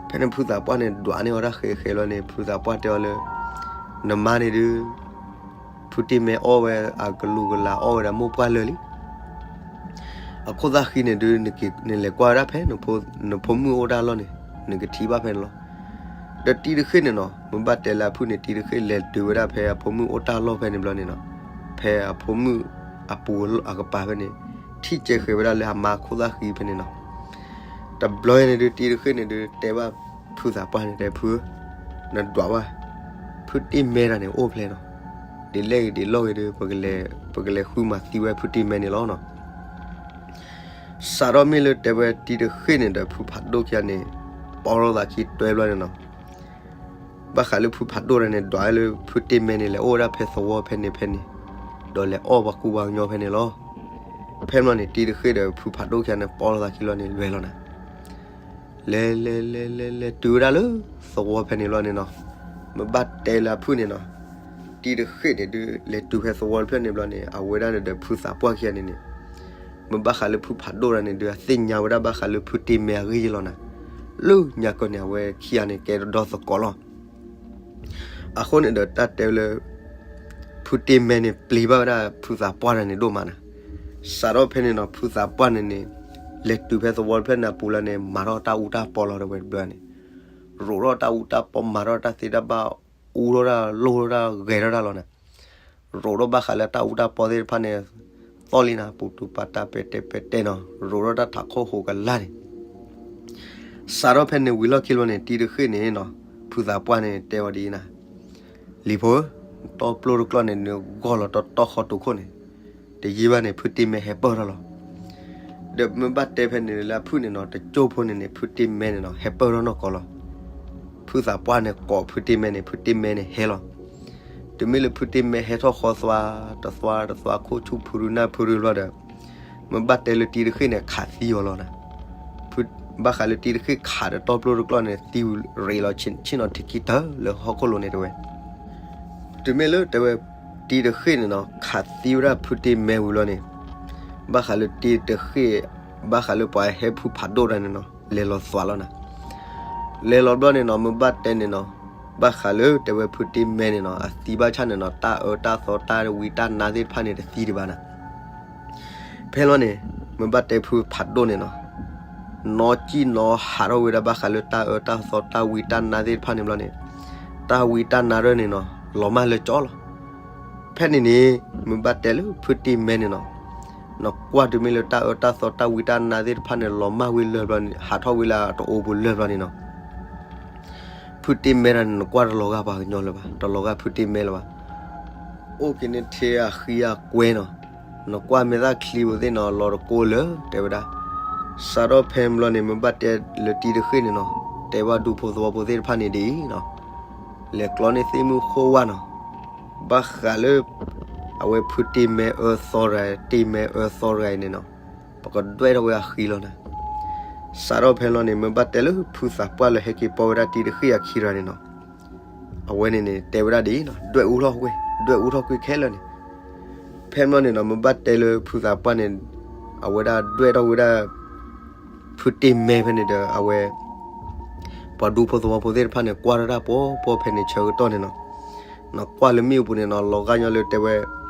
ဖဲန့ၣ်ဖုသးပှၢ်န့ၣ် ဒွးန့ၢ်အီၤတၢ်ဃဲးဃဲးလီၤန့ၣ် ဖုသးပှၢ်တဲအီၤလၢ နမါန့ၣ်ဒု ဖုတ့မဲအီၣ်ဝဲအကလုာ်ကလၤ အီၣ်ဝဲဒၣ်မိၢ်ပှၢ်လၢာ်လံ. အခိၣ်သၣ်ဃံန့ၣ်ဒု နလဲၤကွၢ်ဝဲဒၣ်ဖဲ နဖိမုၣ်အိၣ်တၢ်လီၢ်န့ၣ် နကထံၣ်ဘၣ်ဖဲန့ၣ်လီၤ. ဒီးတံၤတဃ့ၣ်န့ၣ်နီၤ မ့ၢ်ဘၣ်တဲလၢအဖုၣ်န့ၣ် တံၤတဃ့ၣ်လဲၤတုၤဝဲဒၣ်ဖဲအဖိမုၣ်အိၣ်တၢ်လီၢ်ဖဲန့ၣ်ဘျီန့ၣ်နီၤ, ဖဲအဖိမုၣ်အပူၤအကပၤဖဲန့ၣ် ထံၣ်ကဲဃဲးဝဲဒၣ်လၢအမါခိၣ်သၣ်ဃံဖဲန့ၣ်နီၤ. တဘျီန့ၣ်ဒု တံၤတဃ့ၣ်န့ၣ်ဒု တဲဘၣ်ဖုသးပှၢ်န့ၣ် တဲဖု နဒွးဘၣ် ဖုတ့မဲတၢ်န့ၣ်အိၣ်ဖဲလဲၣ်နီၤ, ဒ်လဲၣ်ဂ့ၤဒ်လဲၣ်ဂ့ၤဒု ပကလဲၤဃုမၤသံဝဲဖုတ့မဲန့ၣ်လီၤနီၤ. စးထီၣ်မ့ၢ်လၢတဲဝဲတံၤတဃ့ၣ်န့ၣ်ဒီးဖုဖးဒိၣ်ခံဂၤန့ၣ် ပီလီၤသးခံတွဲဘျီန့ၣ်နီၤ. ဘၣ်ဃးလၢဖုဖးဒိၣ်တၢ်န့ၣ် ဒွးလၢဖုတ့မဲန့ၣ် လဲၤအိၣ်ဝဲဒၣ်ဖဲသဝီဖဲန့ၣ်ဖဲန့ၣ်, ဒီးလဲၤအီၣ်ပှၤကူပှၤကညီဖဲန့ၣ်လီၤ. ဖဲန့ၣ်ဘျီန့ၣ် တံၤတဃ့ၣ်ဒီးဖုဖးဒိၣ်ခံဂၤန့ၣ် ပီလီၤသးခံလီၤန့ၣ် လဲၤလီၤနၤ. လဲၤလဲၤလဲၤလဲၤလဲၤတုၤဝဲဒၣ်လၢသဝီဖဲန့ၣ်လီၤန့ၣ်နီၤ, မ့ၢ်ဘၣ်တဲလၢအဖုၣ်န့ၣ်နီၤ, တံၤတဃ့ၣ်န့ၣ်ဒု လဲၤတုၤဖဲသဝီတဖျၢၣ်န့ၣ်ဘျီန့ၣ် အဝဲဒၣ်ဒီးဖုသးပှၢ်ခံဂၤန့ၣ်န့ၣ်, မ့ၢ်ဘၣ်ဃးလၢဖုဖးဒိၣ်တၢ်န့ၣ်ဒု အသ့ၣ်ညါဝဲဒၣ်ဘၣ်ဃးလၢဖုတ့မဲအဂ့ၢ်ယလီၤနၤ. လၢညါကီၢ်န့ၣ် အဝဲခံဂၤန့ၣ် ကဲဒီသကိးလီၤ. အဃိန့ၣ်ဒီးတၢ်တဲလၢ ဖုတ့မဲန့ၣ် ပျံၤဘၣ်ဝဲဒၣ်ဖုသးပှၢ်တၢ်န့ၣ်ဒိၣ်မးနၤ. စးထီၣ်ဖဲန့ၣ်နီၤ ဖုသးပှၢ်န့ၣ်န့ၣ် လဲၤတုၤဖဲသဝီတဖျၢၣ်န့ၣ်အပူၤလီၤန့ၣ် မၤထီၣ်တၢ်အူတၢ်ပီလီၤ တဲဝဲတဘျီန့ၣ်, ရိးထီၣ်တၢ်အူတၢ်ပီ မၤထီၣ်တၢ်သ့တၢ်ဘၣ် အူထီၣ်တၢ်လိၣ်ထီၣ်တၢ်ဂဲၤထီၣ်တၢ်လီၤနၤ. ရိးထီၣ်ဘၣ်ဃးလၢတၢ်အူတၢ်ပီသ့ၣ်တဖၣ်န့ၣ် သီၣ်လံနၤ ပူၤတူၤပာ်တၢ်ပဲာ်တဲာ်ပဲာ်တဲာ်နီၤ ရိးထီၣ်တၢ်ထးခိၣ်ဟူးကလာ်န့ၣ် စးထီၣ်ဖဲန့ၣ်ဝံၤလီၢ်ခံလီၤန့ၣ် တံၤတဃ့ၣ်န့ၣ်နီၤ ဖုသးပှၢ်န့ၣ်တဲဝဲဒ်အံၤနၤ, လံၤဖိဧၢ, တီပျိတကျီၢ်န့ၣ် နဂီၢ်လီၤတီတီဃီတိာ်ခိၣ်န့ၣ်, တယံာ်ဘၣ်န့ၣ် ဖုတ့မဲဟဲပၢၢ်ထီၣ်လီၤ. ဒီးမ့ၢ်ဘၣ်တဲဖဲန့ၣ်လၢအဖုၣ်န့ၣ်နီၤ တကၠိၢ်ဖိန့ၣ်န့ၣ် ဖုတ့မဲန့ၣ်နီၤ ဟဲပၢၢ်ထီၣ်နီၢ်ကီၢ်လီၤ. ဖုသးပှၢ်န့ၣ်ကိးဖုတ့မဲန့ၣ် ဖုတ့မဲန့ၣ်ဟဲလီၤ. တုၤမ့ၢ်လၢဖုတ့မဲဟဲထီၣ်ဃီသွါ တသွါတသွါ ခိၣ်ဆူၣ်ဖုရူနၢ်ဖုရူဘျီဒီး မ့ၢ်ဘၣ်တဲလၢတံၤတဃ့ၣ်န့ၣ် ခးသံအီၤလီၤနၤ. ဘၣ်ဃးလၢတံၤတဃ့ၣ်ခးဒီးတီပျိတကျီၢ်န့ၣ် သံရ့းလီၤဆ့ၣ်နီၤထံးခံတၢၢ်လၢဟီၣ်ခိၣ်လိၤန့ၣ်တဲဝဲ တုၤမ့ၢ်လၢတဲဝဲ တံၤတဃ့ၢ်န့ၣ်နီၤ ခးသံဝဲဒၣ်ဖုတ့ၢ်မဲဝံၤလီၤန့ၣ်, ဘၣ်ဃးလၢတံၤတဃ့ၢ်, ဘၣ်ဃးလၢပှၤဟဲဖုဖးဒိၣ်တၢ်န့ၣ်နီၤ လဲၤလီၤသွးလီၤနၤ, လဲၤလီၤဘျီန့ၣ်နီၤ မ့ၢ်ဘၣ်တဲန့ၣ်နီၤ, ဘၣ်ဃးလၢတဲဝဲဖုတ့ၢ်မဲန့ၣ်နီၤ အသံဘၣ်ဆၣ်န့ၣ်နီၤ တၢ်အၢတၢ်သီတၢ်ဝံတၢ်နါသ့ၣ်တဖၣ်န့ၣ် တသံဒံးဘၣ်နၤ. ဖဲလီၤန့ၣ် မ့ၢ်ဘၣ်တဲဖုဖးဒိၣ်န့ၣ်နီၤ, နီၢ်ကံၣ်နီၤဟးထီၣ်ဝဲဒၣ်ဘၣ်ဃးလၢတၢ်အၢတၢ်သီတၢ်ဝံတၢ်နါသ့ၣ်တဖၣ်န့ၣ်ဘျီန့ၣ်, တၢ်ဝံတၢ်နါရၢၢ်န့ၣ်နီၤ လီၤမၢ်လၢကၠီလီၤ. ဖဲန့ၣ်န့ၣ် မ့ၢ်ဘၣ်တဲလၢဖုတ့ၢ်မဲန့ၣ်နီၤ, နကွၢ်တုၤမ့ၢ်လၢတၢ်အၢတၢ်သီတၢ်ဝံတၢ်နါသ့ၣ်တဖၣ်န့ၣ် လီၤမၢ်ဝဲလၢၢ်ဘျီန့ၣ် ဟးထီၣ်ဝဲလၢတအိၣ်ပူၤလၢၢ်ဘျီန့ၣ်နီၤ, ဖုတ့ၢ်မဲတၢ်န့ၣ် နကွၢ်တလီၤဂာ်ပှၤကညီလၢၤဘၣ်, တလီၤဂာ်ဖုတ့ၢ်မဲလၢၤဘၣ်. အိၣ်က့ၤန့ၣ်ထဲအဃံအကွဲနီၤ, နကွၢ်မဲာ်သၣ်ချံပူၤသ့ၣ်နီၤ လီၤတကိးလၢၤ တဲဝဲဒၣ်. စးထီၣ်ဖဲဘျီန့ၣ် မ့ၢ်ဘၣ်တဲလၢတံၤတဃ့ၢ်န့ၣ်နီၤ, တဲဘၣ်ဒူဖိသဝီဖိသ့ၣ်တဖၣ်န့ၣ်ဒ်အံၤနီၤ, လဲၤကျီန့ၢ်သ့ၣ်မုၢ်ဃိဝါနီၤ, ဘၣ်ဃးလၢ အဝဲဖုတ့ၢ်မဲအၢသီတဂၤ, တ့ၢ်မဲအၢသီတဂၤအံၤန့ၣ်နီၤ, ပကဒွဲၣ်ထီၣ်ဝဲအဃံလီၤနၤ. စးထီၣ်ဖဲလီၤန့ၣ် မ့ၢ်ဘၣ်တဲလၢဖုသးပှၢ်လၢဟဲက့ၤပိာ်ဝဲဒၣ်တံၤတဃ့ၢ်အခံတဂၤန့ၣ်နီၤ, အဝဲန့ၣ်န့ၣ် တဲဝဲဒၣ်ဒ်အံၤနီၤ, ဒွဲၣ်အူထီၣ်ကွံာ်, ဒွဲၣ်အူထီၣ်ကွံာ်ခဲလၢာ်န့ၣ်. ဖဲမီၢ်န့ၣ်နီၤ မ့ၢ်ဘၣ်တဲလၢဖုသးပှၢ်န့ၣ် အဝဲဒၣ်ဒွဲၣ်ထီၣ်ဝဲဒၣ် ဖုတ့ၢ်မဲဖဲန့ၣ်ဒီး အဝဲ ပှၤဒူဖိသဝီဖိသ့ၣ်တဖၣ်န့ၣ် ကွၢ်ထီၣ်တၢ်ပိာ်ပိာ်ဖဲန့ၣ်ဆၢကတီၢ်န့ၣ်နီၤ, နကွၢ်လၢမ့ၣ်အူပူၤန့ၣ်နီၤ လီၤဂာ်ညီလၢတဲဝဲ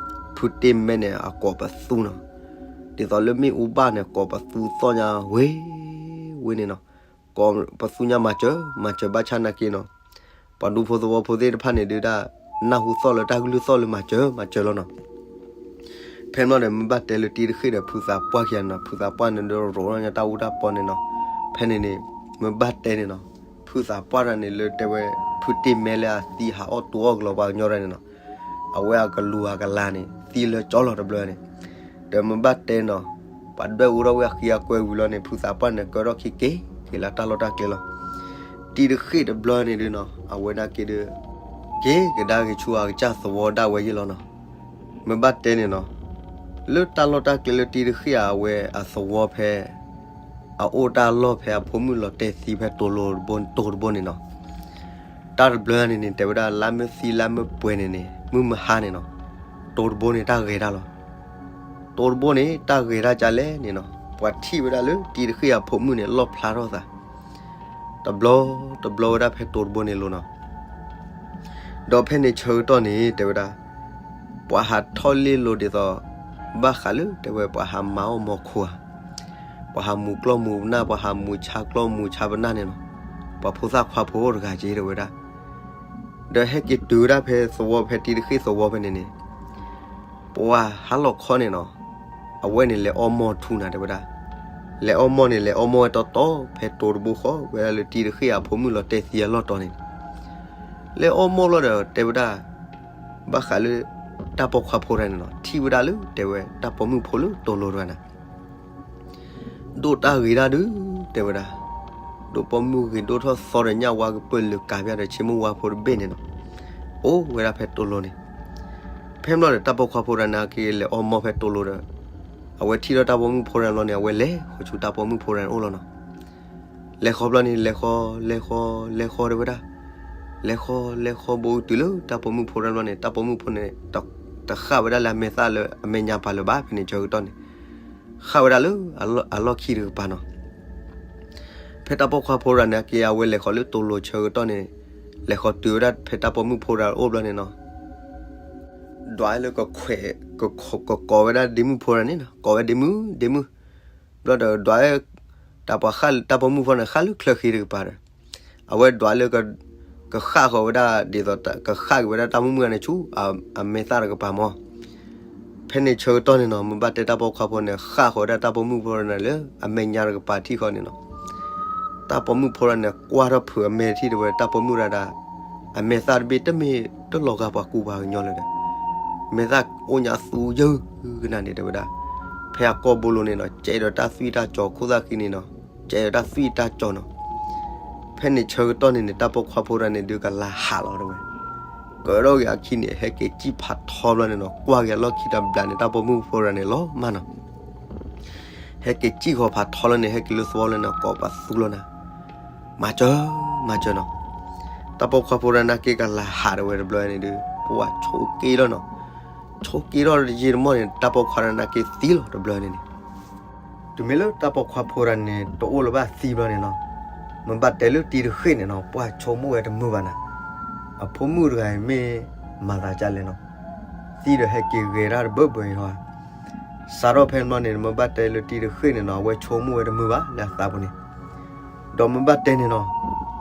ဖုတ့ၢ်မဲန့ၣ် အကိးပသူနီၤ, ဒ်သိးလၢမ့ၣ်အူဘၣ်န့ၣ် ကိးပသူသီၣ်ညါဝဲ ဝဲန့ၣ်နီၤ, ကိးပသူညါမၤစၢၤ မၤစၢၤဘၣ်ဆၣ်နာ်က့နီၤ, ပှၤဒူဖိသဝီဖိသ့ၣ်တဖၣ်န့ၣ်ဒုးဒၣ် နၢ်ဟူသီၣ်လၢတၢ်ကလုၢ်သီၣ်လၢမၤစၢၤ မၤစၢၤလီၤနီၤ. ဖဲမီၢ်ဒီး မ့ၢ်ဘၣ်တဲလၢတံၤတဃ့ၢ်ဒီး ဖုသးပှၢ်ခံဂၤန့ၣ်နီၤ, ဖုသးပှၢ်န့ၣ်ဒီးရိးထီၣ်ညါတၢ်အူတၢ်ပီန့ၣ်နီၤ, ဖဲန့ၣ်န့ၣ် မ့ၢ်ဘၣ်တဲန့ၣ်နီၤ, ဖုသးပှၢ်တဂၤန့ၣ်လၢတဲဝဲ ဖုတ့ၢ်မဲလၢအသံဟးအီၣ်တူအီၣ်ကလီၤပှၤကညီတဂၤန့ၣ်နီၤ, အဝဲအကလူၤအကလၤန့ၣ် သံလၢကၠီလီၤတဘျီန့ၣ်, ဒီးမ့ၢ်ဘၣ်တဲနီၤ, ပှၤဒွဲၣ်အူထီၣ်ဝဲအဃံအကွဲဝံၤလီၤန့ၣ် ဖုသးပှၢ်န့ၣ် ကၢထီၣ်ခံက့ၤ က့ၤလၢတၢ်လီၢ်တၢ်ကျဲလီၤ. တံၤတဃ့ၢ်တဘျီန့ၣ်ဒုးနီၤ အဝဲဒၣ်က့ၤဒုး က့ၤကဒါက့ၤဆူအကစၢ်သဝီဒၣ်ဝဲယဲၢ်လီၤနီၤ. မ့ၢ်ဘၣ်တဲန့ၣ်နီၤ, လၢတၢ်လီၢ်တၢ်ကျဲလၢတံၤတဃ့ၢ်အဝဲအသဝီဖဲ အအိၣ်တၢ်လီၢ်ဖဲအဖိမုၣ်လီၤတဲာ်သံဖဲတိၤလိၤတဘိ တိၤတဘိန့ၣ်နီၤ, တၢ်တဘျီန့ၣ်န့ၣ် တဲဝဲဒၣ် လါမ့ၢ်သံလါမ့ၢ်ပှဲၤန့ၣ်န့ၣ် မုၢ်မဟါန့ၣ်နီၤ, တိၤတဘိန့ၣ်တၢ်ဂဲၤတၢ်လီၤ. တိၤတဘိန့ၣ် တၢ်ဂဲၤတၢ်ကလဲၣ်န့ၣ်နီၤ, ပှၤထံၣ်ဝဲဒၣ်လၢတံၤတဃ့ၢ်အဖိမုၣ်န့ၣ် လီၣ်ဖျါထီၣ်သး တဘျီတဘျီဝဲဒၣ်ဖဲတိၤတဘိန့ၣ်လိၤနီၤ. ဒီးဖဲန့ၣ်ဆၢကတီၢ်န့ၣ် တဲဝဲဒၣ် ပှၤဟးထီၣ်လ့လိၤဒ်သိး ဘၣ်ဃးလၢတဲဝဲပှၤဟးမၤအီၣ်မီၤခိဧါ, ပှၤဟးမူၤကျီၢ်မူၤပနၢ် ပှၤဟးမူၤဆါကျီၢ်မူၤဆါပနၢ်န့ၣ်နီၤ, ပှၤဖိသၣ်ခွါဖိတဂၤက့ၤတဲဝဲဒၣ်. ဒီးဟဲက့ၤတုၤဝဲဒၣ်ဖဲသဝီဖဲတံၤတဃ့ၢ်သဝီဖဲန့ၣ်န့ၣ် ပှၤဟးလီၤခီန့ၣ်နီၤ, အဝဲန့ၣ်လဲၤအီၣ်မီၢ်ထူနၤတဲဝဲဒၣ်. လဲၤအီၣ်မီၢ်န့ၣ် လဲၤအီၣ်မီၢ်ဝဲတီတီ ဖဲတိၤတဘိဃီ ဝဲဒၣ်လၢတံၤတဃ့ၢ်အဖိမုၣ်လီၤတဲာ်သံအလီၢ်တီန့ၣ် လဲၤအီၣ်မီၢ်လီၤဒီးတဲဝဲဒၣ် ဘၣ်ဃးလၢ တၢ်ပိာ်ခွါဖိတဂၤန့ၣ်နီၤ, ထံၣ်ဝဲဒၣ်လၢတဲဝဲ တၢ်ပိာ်မုၣ်ဖိလၢတိၤလိၤတဂၤန့ၣ် ဒိၣ်တၢ်ဂ့ၤတၢ်ဒုး တဲဝဲဒၣ်, ဒိၣ်ပိာ်မုၣ်ဂ့ၤဒိၣ်ထီၣ်သီဒီးညၣ်ဝါကပၢၢ်လၢာ်ကးပျၢ်ဒီးဆ့မိၢ်ဝါဖိတဘ့ၣ်န့ၣ်နီၤ, အိၣ်ဝဲဒၣ်ဖဲတိၤလိၤန့ၣ်. ဖဲမီၢ်ဒီးတၢ်ပိာ်ခွါဖိတဂၤန့ၣ်က့ၤလဲၤအီၣ်မီၢ်ဖဲတိၤလိၤဒီး အဝဲထံၣ်ဒီးတၢ်ပိာ်မုၣ်ဖိတဂၤန့ၣ်လီၤန့ၣ် အဝဲလဲၤဃီၤဆူတၢ်ပိာ်မုၣ်ဖိတဂၤန့ၣ်အိၣ်လီၤနီၤ. လဲၤဃီၤဘျီန့ၣ် လဲၤဃီၤ လဲၤဃီၤ လဲၤဃီၤတဲဝဲဒၣ်, လဲၤဃီၤ လဲၤဃီၤဘိတုၤလၢတၢ်ပိာ်မုၣ်ဖိတဂၤန့ၣ် တၢ်ပိာ်မုၣ်ဖိန့ၣ် တဃၣ်ဝဲဒၣ်လၢအမဲာ်သၣ်လၢအမဲာ်ညါပၤလၢၤဘၣ် ဖဲန့ၣ်ဆၢကတီၢ်န့ၣ် ဃၣ်ဝဲဒၣ်လၢအလီၢ်ခံတကပၤနီၤ. ဖဲတၢ်ပိာ်ခွါဖိတဂၤန့ၣ်က့ၤ အဝဲလဲၤဃီၤလၢတိၤလိၤဆၢကတီၢ်န့ၣ် လဲၤဃီၤတုၤဝဲဒၣ်ဖဲတၢ်ပိာ်မုၣ်ဖိတဂၤအိၣ်ဘျီန့ၣ်နီၤ, ဒွးလၢကခွဲး ကကိးဝဲဒၣ်ဒ့မုၣ်ဖိတဂၤန့ၣ်နီၤ, ကိးဝဲဒ့မုၣ် ဒ့မုၣ်, ဘျီဒီးဒွး တၢ်ပှၤဃၣ်လၢတၢ်ပိာ်မုၣ်ဖိန့ၣ် ဃၣ်လၢချၢဃံတကပၤဒီး အဝဲဒွးလၢ ကဃၣ်ဃီၤဝဲဒၣ်ဒ်သိး ကဃၣ်က့ၤဝဲဒၣ်တၢ်ပိာ်မုၣ်တဂၤန့ၣ်ဆူ အမဲာ်သၣ်တကပၤမီၤ. ဖဲန့ၣ်ဆၢကတီၢ်န့ၣ်နီၤ မ့ၢ်ဘၣ်တဲတၢ်ပိာ်ခွါဖိန့ၣ် ဃၣ်ဃီၤဝဲဒၣ်တၢ်ပိာ်မုၣ်ဖိတဂၤန့ၣ်လၢအမဲာ်ညါတကပၤထံၣ်ဃီန့ၣ်နီၤ. တၢ်ပိာ်မုၣ်ဖိတဂၤန့ၣ် ကွၢ်ထီၣ်ဖုးအမဲာ်ထံၣ်တဲဝဲ တၢ်ပိာ်မုၣ်တဂၤဒီး အမဲာ်သၣ်တဘ့ၣ်တမ့ၢ်တလီၤဂာ်ပှၤကူပှၤကညီလၢၤဒီး မဲာ်သၣ်အိၣ်ညါသူယုၢ်ကနၣ်န့ၣ်တဲဝဲဒၣ်. ဖဲအကိာ်ဘိလိၤန့ၣ်နီၤ ကဲဒီးတၢ်သွံၣ်တၢ်စီၤ ခိၣ်သၣ်ဃံန့ၣ်နီၤ ကဲဒီးတၢ်သွံၣ်တၢ်စီၤနီၤ. ဖဲန့ၣ်ဆၢကတီၢ်န့ၣ်န့ၣ် တၢ်ပိာ်ခွါဖိတဂၤန့ၣ်ဒုးကလၤဟးလီၤတဲဝဲ. ကၢထီၣ်က့ၤအခံန့ၣ် ဟဲက့ၤစံၣ်ဖးထီဘျီန့ၣ်နီၤ ကွၢ်က့ၤအလီၢ်ခံတဘျီန့ၣ် တၢ်ပိာ်မုၣ်ဖိတဂၤန့ၣ်လီၤမၢ်နီၤ. ဟဲက့ၤစံၣ်ဃီၤဖးထီလီၤန့ၣ် ဟဲက့ၤလၢသဝီလၢန့ၣ် ကိးပသူလီၤနၤ. မၤစၢၤ မၤစၢၤနီၤ. တၢ်ပိာ်ခွါဖိတဂၤန့ၣ်က့ၤကလၤဟးတဲဝဲတဘျီန့ၣ်ဒုး ပှၢ်ဆိးက့လီၤနီၤ. ဆိးက့ထီၣ်ယံာ်တမီၢ်န့ၣ် တၢ်ပိာ်ခွါတဂၤန့ၣ်က့ၤသံလီၤတဘျီန့ၣ်န့ၣ် တုၤမ့ၢ်လၢတၢ်ပိာ်ခွါဖိတဂၤန့ၣ် တအိၣ်လၢၤဘၣ်သံဘျီန့ၣ်နီၤ, မ့ၢ်ဘၣ်တဲလၢတံၤတဃ့ၣ်န့ၣ်နီၤ ပှၢ်ဆိကမိၣ်ဝဲတမုာ်ဘၣ်နၤ, အဖိမုၣ်တဂၤအံၤမ့ၢ်မၤသးဒ်လဲၣ်နီၤ, သံဒီးဟဲက့ၤဂဲၤတၢ်တဘၢဘၢအံၤဟီဧါ. စးထီၣ်ဖဲန့ၣ်ဘျီန့ၣ် မ့ၢ်ဘၣ်တဲလၢတံၤတဃ့ၣ်န့ၣ်နီၤ အဝဲဆိကမိၣ်ဝဲတမုာ်ဘၣ်လၢအသးပူၤန့ၣ်, ဒီးမ့ၢ်ဘၣ်တဲန့ၣ်နီၤ,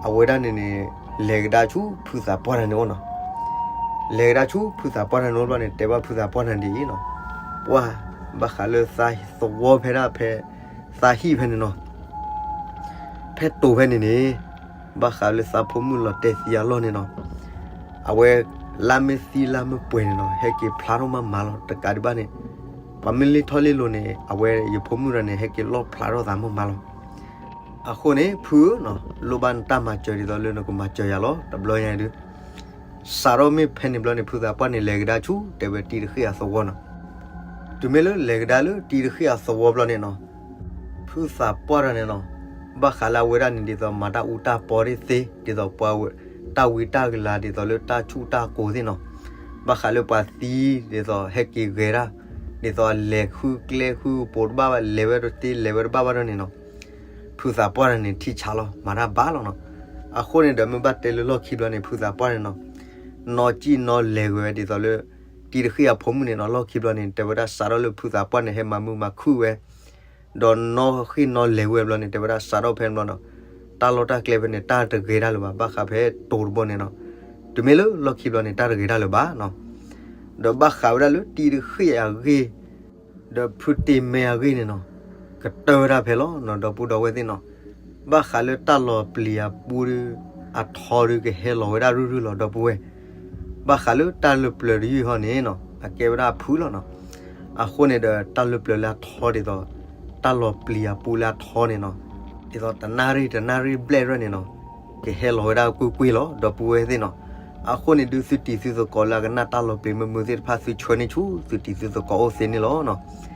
အဝဲဒၣ်န့ၣ်န့ၣ် လဲၤကဒါဆူဖုသးပှၢ်တဂၤန့ၣ်အိၣ်နီၤ, လဲၤကဒါဆူဖုသးပှၢ်တဂၤန့ၣ်အိၣ်ဘျီန့ၣ် တဲဘၣ်ဖုသးပှၢ်တဂၤန့ၣ်ဒ်အံၤနီၤ, ပှၢ် ဘၣ်ဃးလၢသးသဝီဖဲဒၣ်ဖဲ သးဟံၣ်ဖဲန့ၣ်နီၤ ဖဲတိၤဖဲန့ၣ်န့ၣ်, ဘၣ်ဃးလၢသးဖိမုၣ်လီၤတဲာ်သံအလီၢ်န့ၣ်နီၤ, အဝဲ လါမ့ၢ်သံလါမ့ၢ်ပှဲၤန့ၣ်နီၤ ဟဲက့ၤဖျါထီၣ်မးမးလီၤ. တကးဒံးဘၣ်န့ၣ် ပှၤမ့ၢ်လံထီၣ်လံလိၤန့ၣ် အဝဲယဖိမုၣ်တဂၤန့ၣ် ဟဲက့ၤလီၣ်ဖျါထီၣ်သးမးမးလီၤ. အဃိန့ၣ် ဖုဧၢနီၤ လိၣ်ဘၣ်နတၢ်မၤစၢၤဒ်သိးလၢနကမၤစၢၤယၤလီၤ တဘျီညါဒုး စးထီၣ်မ့ၢ်ဖဲန့ၣ်ဘျီန့ၣ် ဖုသးပှၢ်န့ၣ် လဲၤကဒါဆူ တဲဝဲတံၤတဃ့ၣ်အသဝီနီၤ. တုၤမ့ၢ်လၢလဲၤကဒါလၢတံၤတဃ့ၣ်အသဝီဘျီန့ၣ်နီၤ, ဖုသးပှၢ်တဂၤန့ၣ်နီၤ, ဘၣ်ဃးလၢအဝဲဒၣ်န့ၣ် ဒ်သိးမၤတၢ်အူတၢ်ပီသ့ၣ်သ့, ဒ်သိးပှၤ တၢ်ဝံတၢ်ကလၤ ဒ်သိးလၢတၢ်ဆူၣ်တၢ်ကိၤသ့ၣ်နီၤ, ဘၣ်ဃးလၢပှၤသံ ဒ်သိးဟဲက့ၤဂဲၤတၢ်, ဒ်သိးအလဲၤဃုကျဲဃုပိၤတဘၣ်ဘၣ် လဲၤဝဲတသ့ လဲၤဝဲတဘၣ်ဘၣ်ဒီးန့ၣ်နီၤ ဖုသးပှၢ်တဂၤန့ၣ် ထံၣ်ဆါလီၤ မၤတၢ်ဘၣ်လီၤနီၤ. အဃိန့ၣ်ဒီး မ့ၢ်ဘၣ်တဲလၢလီၢ်ခံဘျီန့ၣ် ဖုသးပှၢ်န့ၣ်နီၤ, နီၢ်ကံၣ်နီၢ်လဲၤဝဲ ဒ်သိးလၢ တံၤတဃ့ၣ်အဖိမုၣ်န့ၣ်နီၤ, လီၢ်ခံဘျီန့ၣ် တဲဝဲဒၣ်စးထီၣ်လၢဖုသးပှၢ်န့ၣ် ဟဲမၤမုာ်မၤခုၣ်ဝဲ, ဒီးနီၢ်ကံၣ်နီၢ်လဲၤဝဲဘျီန့ၣ် တဲဝဲဒၣ်စးထီၣ်ဖဲန့ၣ်ဘျီနီၤ, တၢ်လီၢ်တၢ်ကျဲဖဲန့ၣ် တၢ်တဂ့ၤတၢ်လၢၤဘၣ် ဘၣ်ဃးဖဲတိၤတဘိန့ၣ်နီၤ, တုၤမ့ၢ်လၢလီၢ်ခံဘျီန့ၣ် တၢ်တဂ့ၤတၢ်လၢၤဘၣ်နီၤ. ဒီးဘၣ်ဃးဝဲဒၣ်လၢတံၤတဃ့ၣ်အဂ့ၢ် ဒီးဖုတ့ၢ်မဲအဂ့ၢ်န့ၣ်နီၤ, ကတၢၢ်ဝဲဒၣ်ဖဲလီၤနီၤ ဒီပုၢ်ဒီဝဲၢ်သ့ၣ်နီၤ, ဘၣ်ဃးလၢတၢ်လီၤပျံၤအပူဒီး အထီဒီးကဟဲလီၤဝဲဒၣ်ရုၢ်ရုၢ်လီၤ ဒီပုၢ်ဝဲၢ်, ဘၣ်ဃးလၢတၢ်လၢပျၢၤတယုၢ်ဟီန့ၣ်နီၤ အကဲဝဲဒၣ်အဖုလီၤနီၤ, အဃိန့ၣ်ဒီးတၢ်လၢပျၢၤလၢအထီဒ်သိး တၢ်လီၤပျံၤအပူလၢအထီန့ၣ်နီၤ, ဒ်သိးတနၣ်ရံၣ်တနၣ်ရံၣ်ဘျဲၣ်ရဲၣ်န့ၣ်နီၤ, ကဟဲလီၤဝဲဒၣ်ကွ့ၢ်ကွ့ၢ်လီၤ ဒီပုၢ်ဝဲၢ်သ့ၣ်နီၤ, အဃိန့ၣ်ဒုးသုတံၤသုသကိးလၢအကနၣ်တၢ်လီၤပျံၤမုာ်မုာ်သ့ၣ်တဖၣ် သုဆှၢန့ၢ်ဆူသုတံၤသုသကိးအိၣ်သ့န့ၣ်လီၤနီၤ.